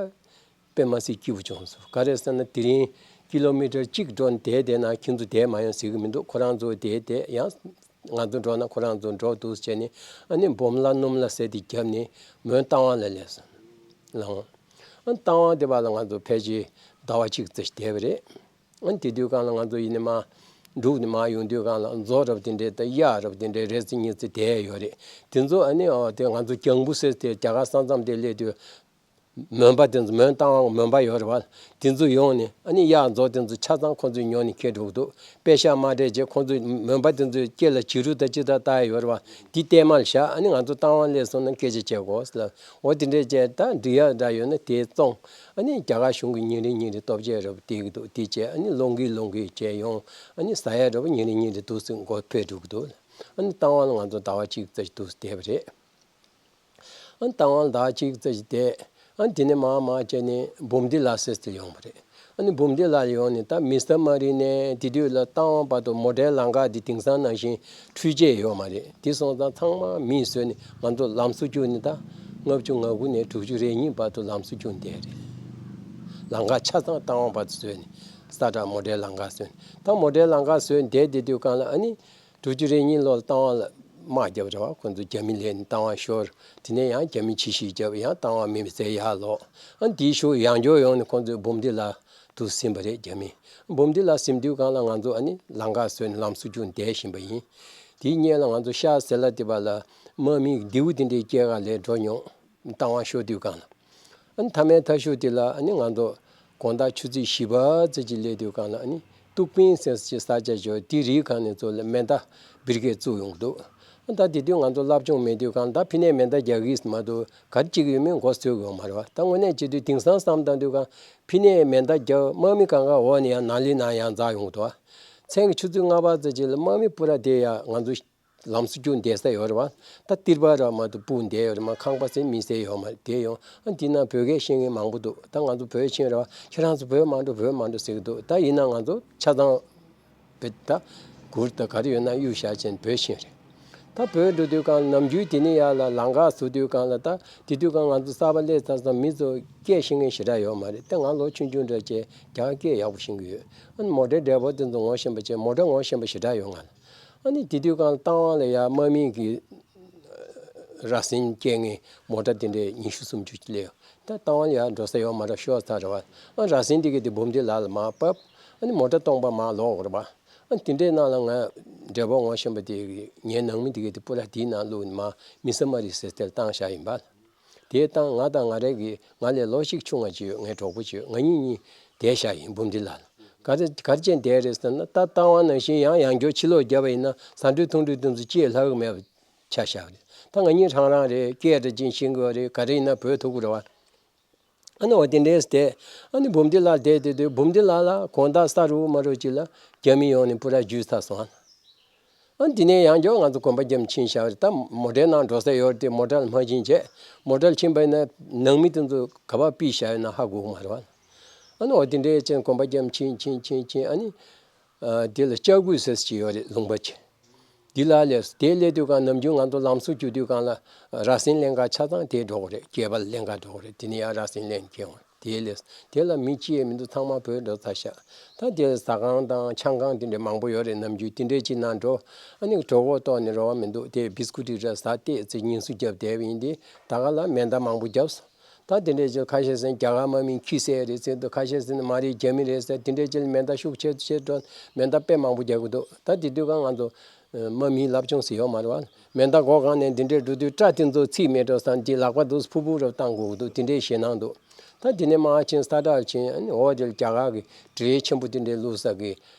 དཔེ་མ་སྲིད་སྐྱིད་པོ་བྱུང་སོང་། ག་རེ་ཟེར་ན་དེ་རིང་ཀི་ལོ་མི་ཊར་གཅིག་འགྲོ་ནས་བསྡད་བསྡད་ན་ཁྱེད་ཚོ་བསྡད་མ་ཡོང་ཟེར་གི་མི་འདུག། ཁོ་རང་ཚོ་བསྡད་བསྡད། ཡང་ང་ཚོ་འགྲོ་ན་ཁོ་རང་ཚོ་འགྲོ་འདུག་བྱས་ནས་ཨ་ནི་སྦོམ་ལ་སྣུམ་ལ་ཟེར་དེ་བརྒྱབ་ནས་མོན་རྟ་དབང་ལ་སླེབས་སོང་། ལའང་། ཨ་རྟ་དབང་དེ་བར་ལ་ང་ཚོ་ཕལ་ཆེར་ཟླ་བ་གཅིག་ཙམ་བསྡད་པ་རེད། ཨ་དེ་དུས་སྒང་ལ་ང་ཚོ་ཡིན་ནི་མ། འབྲུག་ནས་མར་ཡོང་དུས་སྒང་ལ་མཛོ་རབ་དེ་འདྲའི་དང་གཡག་རབ་དེ་འདྲའི་རེ་ཙམ་གཉིས་ཙམ་བསྡད་ཡོད་རེད། དེ་ཚོ་ཨ་ནི་ཨོ་དེ་ང་ཚོ་རྒྱང་བུ་ཟེར་དེ་རྒྱ་གར་ས་མཚམས་དེ་སླེབས་དུས། མོན་པ་དེ་ཚོ་མོན་རྟ་དབང་མོན་པ་ཡོད་རེད་བ། དེ་ཚོ་ཡོང་ནས་ཨ་ནི་གཡག་མཛོ་དེ་ཚོ་ཆ་ཚང་ཁོ་ཚོས་ཉོ་ནས་འཁྱེར་འགྲོ་གི་འདུག། པེ་ཤག་མ་སྤྲད་རྗེས་ཁོ་ཚོས་མོན་པ་དེ་ཚོའི་སྐེ་ལ་བྱི་རུ་དང་ཅི་དང་བཏགས་ཡོད་རེད་བ། དེ་བལྟས་མར་བཞག། ཨ་ནི་ང་ཚོ་རྟ་དབང་སླེབས་སོང་ན་སྐད་ཆ་བྱེད་དགོས་ཟེར་ལབ། འོ་དེ་འདྲས་བྱས། ད་འབྲི་གཡག་འདྲ་ཡོད་ན་དེ་བཙོང་། ཨ་ནི་རྒྱ་གར་གཞུང་གིས་ཉིན་རེ་ཉིན་རེ་ལྟོ་ཆས་རབ་སྟེར་གི་འདུག། དེ་བྱས་ཨ་ནི་སློང་གིན་སློང་གིན་བྱས་ཡོང་། ཨ་ནི་ཟ་ཡ་རབ་ཉིན་རེ་ཉིན་རེ་འདུག་སེ་འགོ་འཕེལ་འགྲོ་གི་འདུག། ཨ་ནི་རྟ་དབང་ལ་ང་ཚོ་ཟླ་བ་གཅིག་ཙམ་འདུག་སེ་བསྡད་པ་རེད། ཨ་ནི་རྟ་དབང་ཟླ་བ་གཅིག་ཙམ་ཞིག་བསྡད། ཨ་ནི་དེ་ནས་མར་མར་བྱས་ནས་འབུམ་སྡེ་ལ་ཟེར་དེ་ཡོང་བ་རེད། ཨ་ནི་འབུམ་སྡེ་ལ་ཡོང་ནས་ད་མི་ས་མ་རི་ནས་དེ་དུས་ལ་རྟ་དབང་བར་དུ་མོ་ཊའི་ལམ་ཁ་འདི་དེང་སང་ནང་བཞིན་འཕྲུལ་ཆས་ཡོད་མ་རེད། དེ་སོང་ཙང་ཚང་མ་མིས་བཟོས་ནས་ང་ཚོ་ལམ་བཟོ་རྒྱུགས་ནས་ད་ལྔ་བཅུ་ང་དགུ་ནས་དྲུག་ཅུ་རེ་གཉིས་བར་དུ་ལམ་བཟོ་རྒྱུགས་བསྡད་རེད། ལམ་ཁ་ཆ་ཚང་རྟ་དབང་བར་དུ་བཟོས་ནས་ས་ཁྲ་མོ་ཊའི་ལམ་ཁ་བཟོས་ནས། ད་མོ་ཊའི་ལམ་ཁ་བཟོས་བསྡད་དེ་དུས་སྒང་ལ་ཨ་ནི། དྲུག་ཅུ་རེ་གཉིས་ལོར་རྟ་དབང་ལ་དམག་བརྒྱབ་རེད་བ། ཁོང་ཚོ་རྒྱ་མི་སླེབས་ནས་རྟ་དབང་ཤོར། དེ་ནས་ཡང་རྒྱ་མི་ཕྱིར་བཤིག་བརྒྱབ། ཡང་རྟ་དབང་མེ་མཛད་ཡར་ལོག། ཨ་འདིའི་ཤུགས་ཡང་བསྐྱར་ཡོང་ནས་ཁོང་ཚོས་འབུམ་སྡེ་ལ་དུ་ཟིན་པ་རེད་རྒྱ་མི། འབུམ་སྡེ་ལ་ཟིན་དུས་སྒང་ལ་ང་ཚོ་ཨ་ནི་ལམ་ཁ་བཟོས་ནས་ལམ་བཟོ་རྒྱུགས་བསྡད་བཞིན་པ་ཡིན། དེའི་སྔོན་ལ་ང་ཚོ་ཤར་ཟེར་ལ་དེ་བ་ལ་དམག་མི་མདེའུ་དེ་འདྲའི་སྐྱེལ་ག་ལ་འགྲོ་མྱོང་། རྟ་དབང་ཤོར་དུས་སྒང་ལ། ཨ་ནི་མཐའ་མའི་མཐའ་གཞུག་དེ་ལ་ཨ་ནི་ང་ཚོ་དགོང་དག་ཆུ་ཚོད་བཞི་པ་ཙམ་ཅིག་སླེབས་དུས་སྒང་ལ་ཨ་ནི་ཏུག་པིན་ཟེར་ཅིག་ས་ཆ་ཅིག་ཡོད། དེའི་རིའི་སྒང་ནས་ཚུར་ལ་མེ་མདའ་སྦིར་གས་བཙུགས་ཡོང་གི་འདུག། ཨ་ད་དེ་དུས་ང་ཚོ་སློབ་སྦྱོང་མེད་དུས་སྒང་ད་ཕི་ནས་མེ་མདའ་རྒྱག་གི་མ་འདུག། ག་རེ་བྱེད་ཀྱི་ཡོད་མེད་མགོ་ཚོད་ཀྱི་ཡོད་མ་རེད་བ། ད་དངོས་གནས་བྱེད་དུས་དེང་སང་བསམ་བཏང་དུས་སྒང་ཕི་ནས་མེ་མདའ་རྒྱག། དམག་མི་གང་ག་འོག་ནས་ཡང་ནང་ལི་ནང་ཡང་འཛེགས་ཡོང་གི་འདུག་བ། མཚན་གྱི་ཆུ་ཚོད་ལྔ་པ་ཙམ་ཅིག་ལ་དམག་མི་སྤུ་ར་དེ་ཡ་ང་ཚོ་ལམ་བཟོ་རྒྱུགས་བསྡད་ས་ཡོད་རེད་བ། ད་ཏིར་པ་ར་མ་གཏོགས་སྤུ་བསྡད་ཡོད་རེད་མ། ཁང་པ་ཟེར་མི་ཟེར་ཡོད་མ་རེད། དེ་ཡོང་ཨ་འདི་ན་བོད་སྐད་ཤེས་མཁན་མང་པོ་འདུག། ད་ང་ཚོ་བོད་ཕྱིན་རེད་བ། ཁྱེད་རང་ཚོ་བོད་མ་འགྲོ་བོད་མ་འགྲོ་ཟེར་གི་འདུག། ད་ཡིན་ན་ང་ཚོ་ཆ་ཚང་བོད་ད་གུར་ད་ག་རེ་ཡོད་ན་གཡུག་བཞག་བྱས་ནས་བོད་ཕྱིན་རེད། ད་ ད་བོད་འགྲོ་དུས་སྒང་ནམ་རྒྱུན་དེ་ནས་ཡར་ལ་ལམ་ཁ་བཟོ་དུས་སྒང་ལ། ད་དེ་དུས་སྒང་ང་ཚོ་གསར་པ་སླེབས་ཚར་སོང་། མི་ཚོ་སྐད་ཤེས་མཁན་ཞེ་དྲག་ཡོད་མ་རེད། ད་ང་ལོ་ཆུང་ཆུང་འདྲ་བྱས་རྒྱ་གར་སྐད་ཡག་པོ་ཤེས་ཀྱི་ཡོད། ཨ་ནི་མོ་ཊའི་ཌའི་བར་དེ་ཚོ་ངོ་ཤེས་པ་བྱས། མོ་ཊ་ངོ་ཤེས་པ་ཞེ་དྲག་ཡོད་ང་ལ། ཨ་ནི་དེ་དུས་སྒང་རྟ་དབང་ལ་ཡར་དམག་མི་གི་ར་སེན་སྐྱེལ་མཁན་མོ་ཊ་དེ་འདྲའི་ཉི་ཤུ་སུམ་ཅུ་སླེབས་ཡོད། ད་རྟ་དབང་ལ་ཡར་འགྲོ་ས་ཡོད་མ་རེད། ཤོར་ཚར་རེད་བ། ཨ་ར་སེན་དེ་གི་དེ་འབུམ་སྡེ་ལ་ལ་མར་བབས། ཨ་ནི་མོ་ཊ་སྟོང་པ་མར་ལོག་རེད་བ། ཨ་དེ་འདྲའི་ནང་ལ་ང་འབྲས་བུ་ངོ་ཤེས་པ་དེ་གི་ངའི་ནང་མི་དེ་གི་དེ་པུ་ར་དེའི་ནང་བླུགས་ནས་མར་མི་ས་མ་རི་ཟེར་དེར་བཏང་བཞག་ཡིན་པ། དེ་བཏང་། ང་དང་ང་རའི་གི་ང་ལས་ལོ་གཅིག་ཆུང་བ་ཅིག་ཡོད། ངའི་གྲོགས་པོ་ཅིག་ཡོད། ང་གཉིས་གཉིས་བསྡད་བཞག་ཡིན། འབུམ་སྡེ་ལ་ལ། ག་རེ་ག་རེ་བྱས་བསྡད་རེད་ཟེར་ན། ད་རྟ་དབང་ནང་བཞིན་ཡང་ཡང་བསྐྱར་ཕྱིར་ལོག་བརྒྱབ་པ་ཡིན་ན་ཟ་འབྲུ་འཐུང་འབྲུ་དེ་ཚོ་ཅི་ཡང་ལྷག་གི་མེད་པ་ཆགས་བཞག་རེད། ད་ང་གཉིས་རང་རང་རེད། སྐད་འདྲ་ཅན་ཤེས་དགོས་རེད། ག་རེ་ཡིན་ན་བོད་ཐུག་གི་རེད་བ། ཨ་ནི་འོ་དེ་འདྲས་བསྡད། ཨ་ནི་འབུམ་སྡེ་ལ་བསྡད་དེ། དུས་འབུམ་སྡེ་ལ་ལ་དགོང་དག་ས་རུབ་མ་རུབ་ཅིག་ལ་རྒྱ་མི་ཡོང་ནས་པུ་ར་འཇུས་ཚར་སོང་། ཨ་ནི་དེ་ནས་ཡང་བསྐྱར་ང་ཚོ་གོམ་པ་རྒྱབ་ཕྱིན་བཞག་རེད། ད་མོ་ཊའི་ནང་འགྲོ་ས་ཡོད་རེད་དེ། མོ་ཊ་ལ་མ་ཕྱིན་བྱས། མོ་ཊ་ལ་ཕྱིན་པ་ཡིན་ན་ནང་མི་དེ་ཚོ་ག་པར་ཕུད་བཞག་ཡོད་ན་ཧ་གོ་གི་མ་རེད་བ། ཨ་ནི་འོ་དེ་འདྲས་བྱས་གོམ་པ་རྒྱབ་ཕྱིན་ཕྱིན་ཕྱིན་ཕྱིན། ཨ་ནི་ཨ་དེ་ལ་ལྕགས་སྐུད་ཟེར་ཅིག་ཡོད་རེད། ལུང་པ་ཅིག་དེ་ལ་སླེབས། དེ་སླེབས་དུས་སྒང་ནམ་རྒྱུན་ང་ཚོ་ལམ་བཟོ་བཅུག་དུས་སྒང་ལ་ར་སེན་ལེན་ག་ཆ་ཚང་དེ་འགྲོ་གི་རེད། སྐྱེས་པ་ལེན་ག་འགྲོ་གི་རེད། དེ་ནས་ཡར་ར་སེན་ལེན་སྐྱེལ་འོང་། དེ་ལས་དེ་ལ་མི་གཅིག་ཡང་མི་འདུག་ཚང་མ་བུད་འགྲོ་ཚར་ཤག་ད་དེ་ཟ་ཁང་དང་ཆང་ཁང་དེ་འདྲ་མང་པོ་ཡོད་རེད། ནམ་རྒྱུན་དེ་འདྲའི་ཅིག་ནང་འགྲོ། ཨ་ནི་གྲོད་ཁོག་ལྟོགས་ནས་རེ་བ་མི་འདུག་དེ་བིས་ཀུ་ཊི་རེ་ཟ་བལྟས་ཚེ་ཉིན་སུ་བརྒྱབ་བསྡད་པ་ཡིན་ཏེ། ད་ག་ལ་མེ་མདའ་མང་པོ་བརྒྱབ་སོང་། ད་དེ་འདྲའི་ཅིག་ཁ་ཤས་ཟེར་ན་རྒྱ་གར་དམག་མི་ཁྱི་སེ་རེད་ཟེར་འདུག་ཁ་ཤས་ཟེར་ན་མ་རེད། རྒྱ་མི་རེད་ཟེར། དེ་འདྲའི་ཅིག་མེ་མདའ་ཤུགས་ཆེ་ཆེ་འགྲོ། མེ་མདའ་དཔེ་མང་པོ་རྒྱག་གི་འདུག་ད་དེ་དུས་སྒང་ང་ཚོ་དམག་མིའི་ལབ་ཆུང་ཟེར་ཡོད་མ་རེད་བ། མེ་མདའ་མགོ་གང་ནས་འདི་འདྲའི་འགྲོ་དུས་སྐྲ་དེ་ཚོ་ཚིག་མེད་འགྲོ་བསམ་གྱི། ལག་པ་དུས་ཕུ་ཕུ་རུ་བཏང་དགོས་ཀྱི་འདུག་དེ་འདྲའི་ཞེད་སྣང་འདུག་ད་དེ་ནས་མར་ཕྱིན། ས་ཏྲ་ཕྱིན། ཨ་ནི་འོ་དེར་རྒྱ་གར་གྱི་བྲེལ་ཆེན་པོ་དེ་འདྲའི་བླུགས་ས་གི་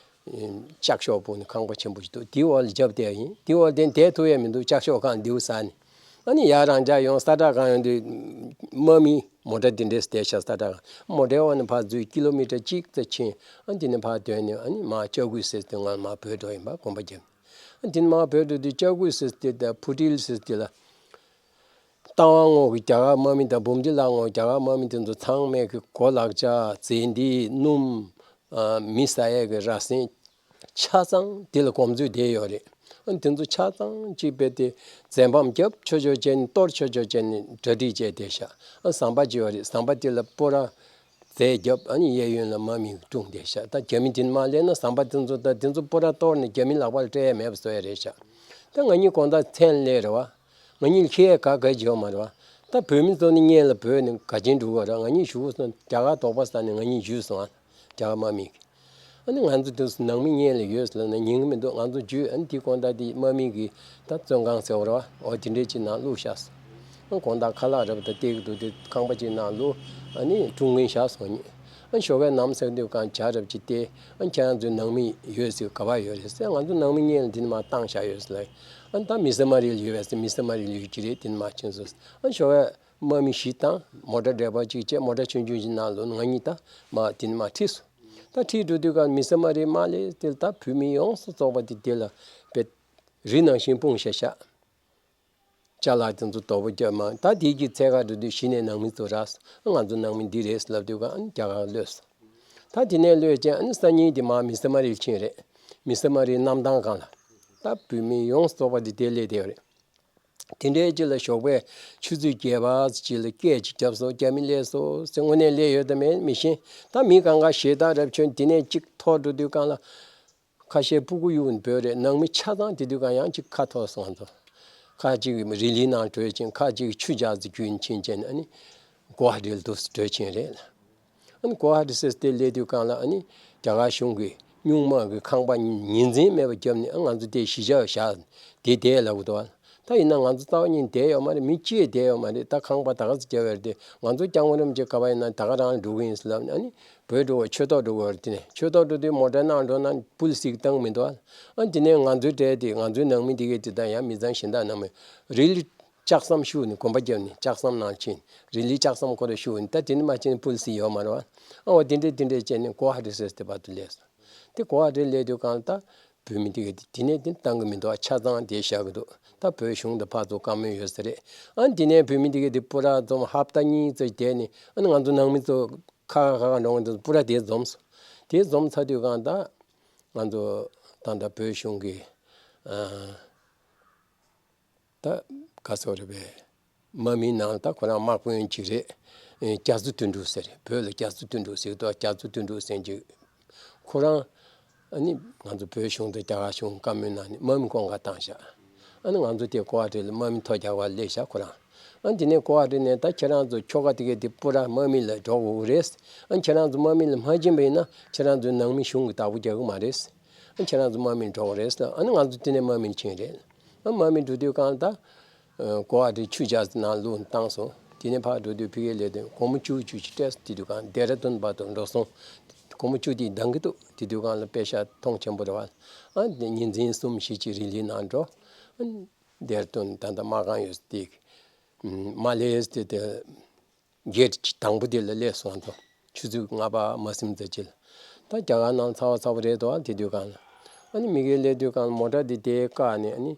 ལྕགས་ཤོག་ཕུབ་ནས་ཁང་པ་ཆེན་པོ་ཞིག་འདུག་དེའི་འོག་ལ་རྒྱབ་བསྡད་ཡིན། དེའི་འོག་དེ་བསྡད་ཐུབ་ཡ་མི་འདུག་ལྕགས་ཤོག་ཁང་མདེའུ་ཟ་ནས། ཨ་ནི་ཡར་རང་འཇགས་ཡོང་། ས་ཏྲ་སྒང་ཡོང་དུས་དམག་མི་མོ་ཊ་དེ་འདྲས་བསྡད་ཤག་ས་ཏྲ་སྒང་། མོ་ཊའི་འོག་ནས་ཕར་འཛུལ། ཀི་ལོ་མི་ཊར་གཅིག་ཙམ་ཕྱིན། ཨ་དེ་ནས་ཕར་ཐོན་ནས། ཨ་ནི་མར་ལྕགས་སྐུད་ཟེར་དེ་སྒང་མར་བུད་འགྲོ་ཡིན་པ་གོམ་པ་རྒྱབ། ཨ་དེ་ནས་མར་བུད་འགྲོ་དུས་ལྕགས་སྐུད་ཟེར་དེ་དང་ཕུ་ཏིལ་ཟེར་དེ་ལ། རྟ་དབང་ངོས་ཀྱི་རྒྱ་གར་དམག་མི་དང་འབུམ་སྡེ་ལ་ངོས་རྒྱ་གར་དམག་མི་དེ་ཚོ་ཚང་མས་ཀྱི་གོ་ལག་ཆ། ཟས་འདི་སྣུམ། ཨ་མི་ཟ་ཡས་ཀྱི་ར་སེན་ཆ་ཚང་དེ་ལ་གོམ་འཛུལ་བསྡད་ཡོད་རེད། ཨ་དེ་ཚོ་ཆ་ཚང་གཅིག་རྦད་དེ་འཛེམ་བམ་རྒྱབ་ཆོག་ཆོག་བྱས་ནས། གཏོར་ཆོག་ཆོག་བྱས་ནས་གྲ་སྒྲིག་བྱས་བསྡད་ཤག་ཨ་ཟམ་པ་ཅིག་ཡོད་རེད། ཟམ་པ་དེ་ལ་སྤོ་ར་རྫས་བརྒྱབ། ཨ་ནི་གཡས་གཡོན་ལ་དམག་མི་སྒྲུང་བསྡད་ཤག་ད་རྒྱ་མི་དེ་ནས་མར་སླེབས་ན་ཟམ་པ་དེ་ཚོ་དང་དེ་ཚོ་སྤོ་ར་གཏོར་ནས་རྒྱ་མི་ལག་པར་སྤྲད་ཡ་མེད་པ་བཟོ་ཡ་རེད་ཤག་ད་ང་གཉིས་དགོང་དག་མཚན་སླེབས་རེད་བ། ང་གཉིས་ལ་ཁྱད་ག་ག་ཅིག་ཡོད་མ་རེད་བ། ད་བོད་མི་ཚོ་ནི་སྔོན་ལ་བོད་ནས་ག་ཅིག་འགྲོ་གི་རེད། ང་གཉིས་བཞུགས་སོང་། རྒྱ་གར་དོགས་པ་ཟ་ནས་ང་གཉིས་འཇུས་སོང་ཨ། རྒྱ་གར་དམག་མི་གིས། ཨ་ནི་ང་ཚོ་དུས་སུ་ནང་མི་སྔོན་ལ་ཡོད་ཟེར་ལབ་ན་ཉན་གི་མི་འདུག་ང་ཚོ་འཇུས། ཨ་ནི་དེ་དགོང་དག་དེ་དམག་མི་གིས་ད་བཙོན་ཁང་ཟེར་བ་རེད་བ། འོ་དེ་འདྲའི་ཅིག་ནང་བླུགས་བཞག་སོང་། ཨ་དགོང་དག་ཁ་ལག་རབ་ད་སྟེར་གི་འདུག་དེ་ཁང་པ་ཅིག་ནང་བླུགས། ཨ་ནི་སྲུང་མཁན་བཞག་སོང་ཉིན། ཨ་ཞོགས་ཀས་ནམ་སེང་དུས་སྒང་ཇ་རབ་ཅིག་སྟེར། ཨ་ཁྱེད་རང་ཚོའི་ནང་མི་ཡོད་ཟེར། ག་པར་ཡོད་རེད་ཟེར། ང་ཚོ་ནང་མི་སྔོན་ལ་དེ་ནས་མར་བཏང་བཞག་ཡོད་ཟེར་ལབ། ཨ་ད་མི་ས་མ་རི་ལ་ཡོད་པས་ཟེར། མི་ས་མ་རི་ལ་ཡོད་ཀྱི་རེད། དེ་ནས་མར་ཕྱིན་སོང་། ཨ་ཞོགས་ཀས་དམག་མི་བཞི་བཏང་། མོ་ཊ་འདྲ་པོ་གཅིག་བྱས། མོ་ཊ་ཆུང་ཆུང་ཞིག་ནང་བླུགས་ནས་ང་གཉིས་ད་མར་དེ་ནས་མར་ཁྲིད་སོང་། ད་ཁྲིད་འགྲོ་དུས་སྒང་མི་ས་མ་རི་མར་སླེབས། དེ་ལ་ད་བོད་མི་ཡོངས་སུ་རྫོགས་པ་དེ་དེ་ལ་བེད་རི་ནང་བཞིན་སྤུངས་བཞག་ཤག་ཅ་ལག་དེ་ཚོ་རྡོག་པོ་རྒྱབ་མ། ད་དེ་གི་ཚད་ཁ་འགྲོ་དུས་གཞི་ནས་ནང་མི་ཚོ་རག་སོང་། ང་ཚོ་ནང་མི་འདི་རེད་ལབ་དུས་སྒང་ཨ་ནི་རྒྱ་གར་གློད་སོང་། ད་དེ་ནས་གློད་རྗེས་ཨ་ནི་སང་ཉིན་དེ་མར་མི་ས་མ་རི་ཕྱིན་རེད། མི་ས་མ་རིའི་གནམ་ཐང་སྒང་ལ་ད་བོད་མི་ཡོངས་རྫོགས་པ་དེ་དེ་སླེབས་བསྡད་ཡོད་རེད། དེ་འདྲའི་རྗེས་ལ་ཞོགས་པའི་ཆུ་ཚོད་བརྒྱད་པ་ཅིག་ལ་སྐད་ཅིག་བརྒྱབ་སོང་། རྒྱ་མི་སླེབས་སོང་ཟེར། དངོས་གནས་སླེབས་ཡོད་དམ་མེད་མི་ཤེས། ད་མི་གང་ག་ཞེད་སྣང་རབ་བྱུང་། དེ་ནས་གཅིག་ཐོག་འགྲོ་དུས་སྒང་ལ། ཁ་ཤས་སྤུ་གུ་གཡུག་ནས་བྲོས་རེད། ནང་མི་ཆ་ཚང་དེ་དུས་སྒང་ཡང་གཅིག་ཁ་འཐོར་སོང་ང་ཚོ། ཁ་ཅིག་རི་ལི་ནང་བྲོས་ཕྱིན། ཁ་ཅིག་ཆུ་འཇག་ཙམ་བརྒྱུད་ཕྱིན་བྱས་ནས་ཨ་ནི་གུ་ཝ་ཧ་ཊི་ལ་འདུག་སེ་བྲོས་ཕྱིན་རེད། ཨ་ནི་གུ་ཝ་ཧ་ཊི་ཟེར་དེ་སླེབས་དུས་སྒང་ལ་ཨ་ནི་རྒྱ་གར་གཞུང་གིས་སྨྱུག་མ་གི་ཁང་པ་ཉིན་མཚན་མེད་པར་བརྒྱབ་ནས་ཨ་ང་ཚོ་དེ་གཞིས་ཆགས་བཞག་དེ་བསྡད་ལབ་གི་འདུག་ཨ། ད་ཡིན་ན་ང་ཚོ་རྩ་བ་ཉིད་བསྡད་ཡོད་མ་རེད། མི་གཅིག་བསྡད་ཡོད་མ་རེད། ད་ཁང་པ་ད་ག་ཚོད་བརྒྱབ་ཡོད་རེད་དེ། ང་ཚོ་སྐྱབས་མགོན་རིན་པོ་ཆེ་ག་པར་ཡིན་ན་ད་ག་རང་ལ་འགྲོ་གི་ཡིན་ཟེར་ལབ་ནས་ཨ་ནི་བོད་འགྲོ་བར་ཆོས་ཐོག་འགྲོ་དགོས་རེད། དེ་ནས་ཆོས་ཐོག་འགྲོ་དུས་མོ་ཊ་ནང་འགྲོ་ན་པུ་ལི་སི་གིས་བཏང་མི་འདུག་ཨ། ཨ་དེ་ནས་ང་ཚོའི་གྲས་དེ་ང་ཚོའི་ནང་མི་དེ་གས་དེ་དང་ཡང་མི་ཚང་གཞན་དག་ནང་མི་རི་ལི་ལྕགས་ཟམ་ཤུགས་ནས་གོམ་པ་བརྒྱབ་ནས་ལྕགས་ཟམ་ནང་ཕྱིན། རི་ལི་ལྕགས་ཟམ་ཁོ་ར་ཤུགས་ནས། ད་དེ་ནས་མ་ཕྱིན་པུ་ལི་སི་ཡོད་མ་རེད་བ། ཨ་འོ་དེ་འདྲས་དེ་འདྲས་བྱས་ནས་གུ་ཝ་ཧ་ཊི་ཟེར་དེ་བར་དུ་སླེབས་སོང་། དེ་གུ་ཝ་ཧ་ཊི་སླེབས་དུས་སྒང་ད་བོད་མི་དེ་གས་དེ་དེ་ནས་དེ་བཏང་གི་མི་འདུག་ཨ། ཆ་ཚང་དེ་བཞག་གི་འདུག་ད་བོད་གཞུང་དང་ཕར་ཚུར་བཀའ་མོལ་ཡོད་ས་རེད། ཨ་དེ་ནས་བོད་མི་དེ་གས་དེ་པུ་ར་འཛོམས་ཧབ་ཏ་གཉིས་ཙམ་བསྡད་ནས་ཨ་ནི་ང་ཚོ་ནང་མི་ཚོ་ཁ་ཁ་ཁ་ཁ་འགྲོ་གི་འདུག་པུ་ར་དེ་འཛོམས་སོང་། དེ་འཛོམས་ཚར་དུས་སྒང་ད་ང་ཚོ་ད་ལྟ་བོད་གཞུང་གི་ཨ་ ད་ག་ཚོད་རེད་པས། དམག་མིའི་ནང་ད་ཁོ་རང་དམག་དཔོན་གཅིག་རེད། ཨེ། རྒྱ་མཚོ་དོན་གྲུབ་ཟེར། བོད་ལ་རྒྱ་མཚོ་དོན་གྲུབ་ཟེར་གི་འདུག་རྒྱ་མཚོ་དོན་གྲུབ་ཟེར་གྱི། ཁོ་རང་ཨ་ནི་ང་ཚོ་བོད་གཞུང་དང་རྒྱ་གར་གཞུང་བཀའ་མོལ་གནང་ནས་དམག་མི་བསྐོ་གར་བཏང་བཞག་ཨ་ནི་ང་ཚོ་དེ་ཀོ་ཝ་ཊར་ལ་དམག་མི་ཐོ་རྒྱག་གར་སླེབས་བཞག་ཁོ་རང་། ཨ་ནི་དེ་ནས་ཀོ་ཝ་ཊར་ནས་ད་ཁྱེད་རང་ཚོ་ཁྱོ་ག་དེ་གས་དེ་པུ་ར་དམག་མི་ལ་འགྲོ་དགོས་ཀྱི་རེད། ཨ་ནི་ཁྱེད་རང་ཚོ་དམག་མི་ལ་མ་བྱིན་པ་ཡིན་ན་ཁྱེད་རང་ཚོའི་ནང་མི་གཞུང་གི་བདག་པོ་རྒྱག་གི་མ་རེད། ཨ་ནི་ཁྱེད་རང་ཚོ་དམག་མི་ལ་འགྲོ་དགོས་རེད་ཟེར། ཨ་ནི་ང་ཚོ་དེ་ནས་དམག་མི་ལ་ཕྱིན་རེད། ཨ་དམག་མི་འགྲོ་དུས་གང་ལ་ད། ཨ། ཀོ་ཝ་ཊར་ཆུ་ཇ་ནང་བླུགས་བཏང་སོང་། དེ་ནས་ཕར་འགྲོ་དུས་ཕ་གིའི་ལས་དོན་སྒོར་མོ་བཅུ་བཅུ་ཞིག་སྤྲད་སོང་། དེ་དུས་གང་ལ་ལྡེ་ར་ལྡུན་བར་དུ་འགྲོ་སོང་། སྒོར་མོ་བཅུ་དེ་འདང་གི་འདུག་དེ་དུས་གང་ལ་པེ་ཤ་མཐོང་ཆེན་པོ་རེད་བ། ཨ་དེ་ཉིན་མཚན་གསུམ་བཞི་ཅིག་རི་ལི་ནང་འགྲོ། ཨ་ལྡེ་ར་ལྡུན་ད་ལྟ་དམག་ཁང་ཡོད་ས་དེ། ཨ། མ་སླེབས་དེ་དེ། གེ་ཊི་དང་པོ་དེ་ལ་སླེབས་སོང་དོ། ཆུ་ཚོད་ལྔ་པ་མ་ཟིན་ཙམ་ཅིག་ལ། ད་རྒྱ་གར་ནང་ཚ་བ་ཚ་བོ་རེད་དོ། དེ་དུས་གང་ལ། ཨ་ནི་མ་གིར་སླེབས་དུས་གང་ལ་མོ་ཊ་དེ་དེ་བཀག་ནས་ཨ་ནི།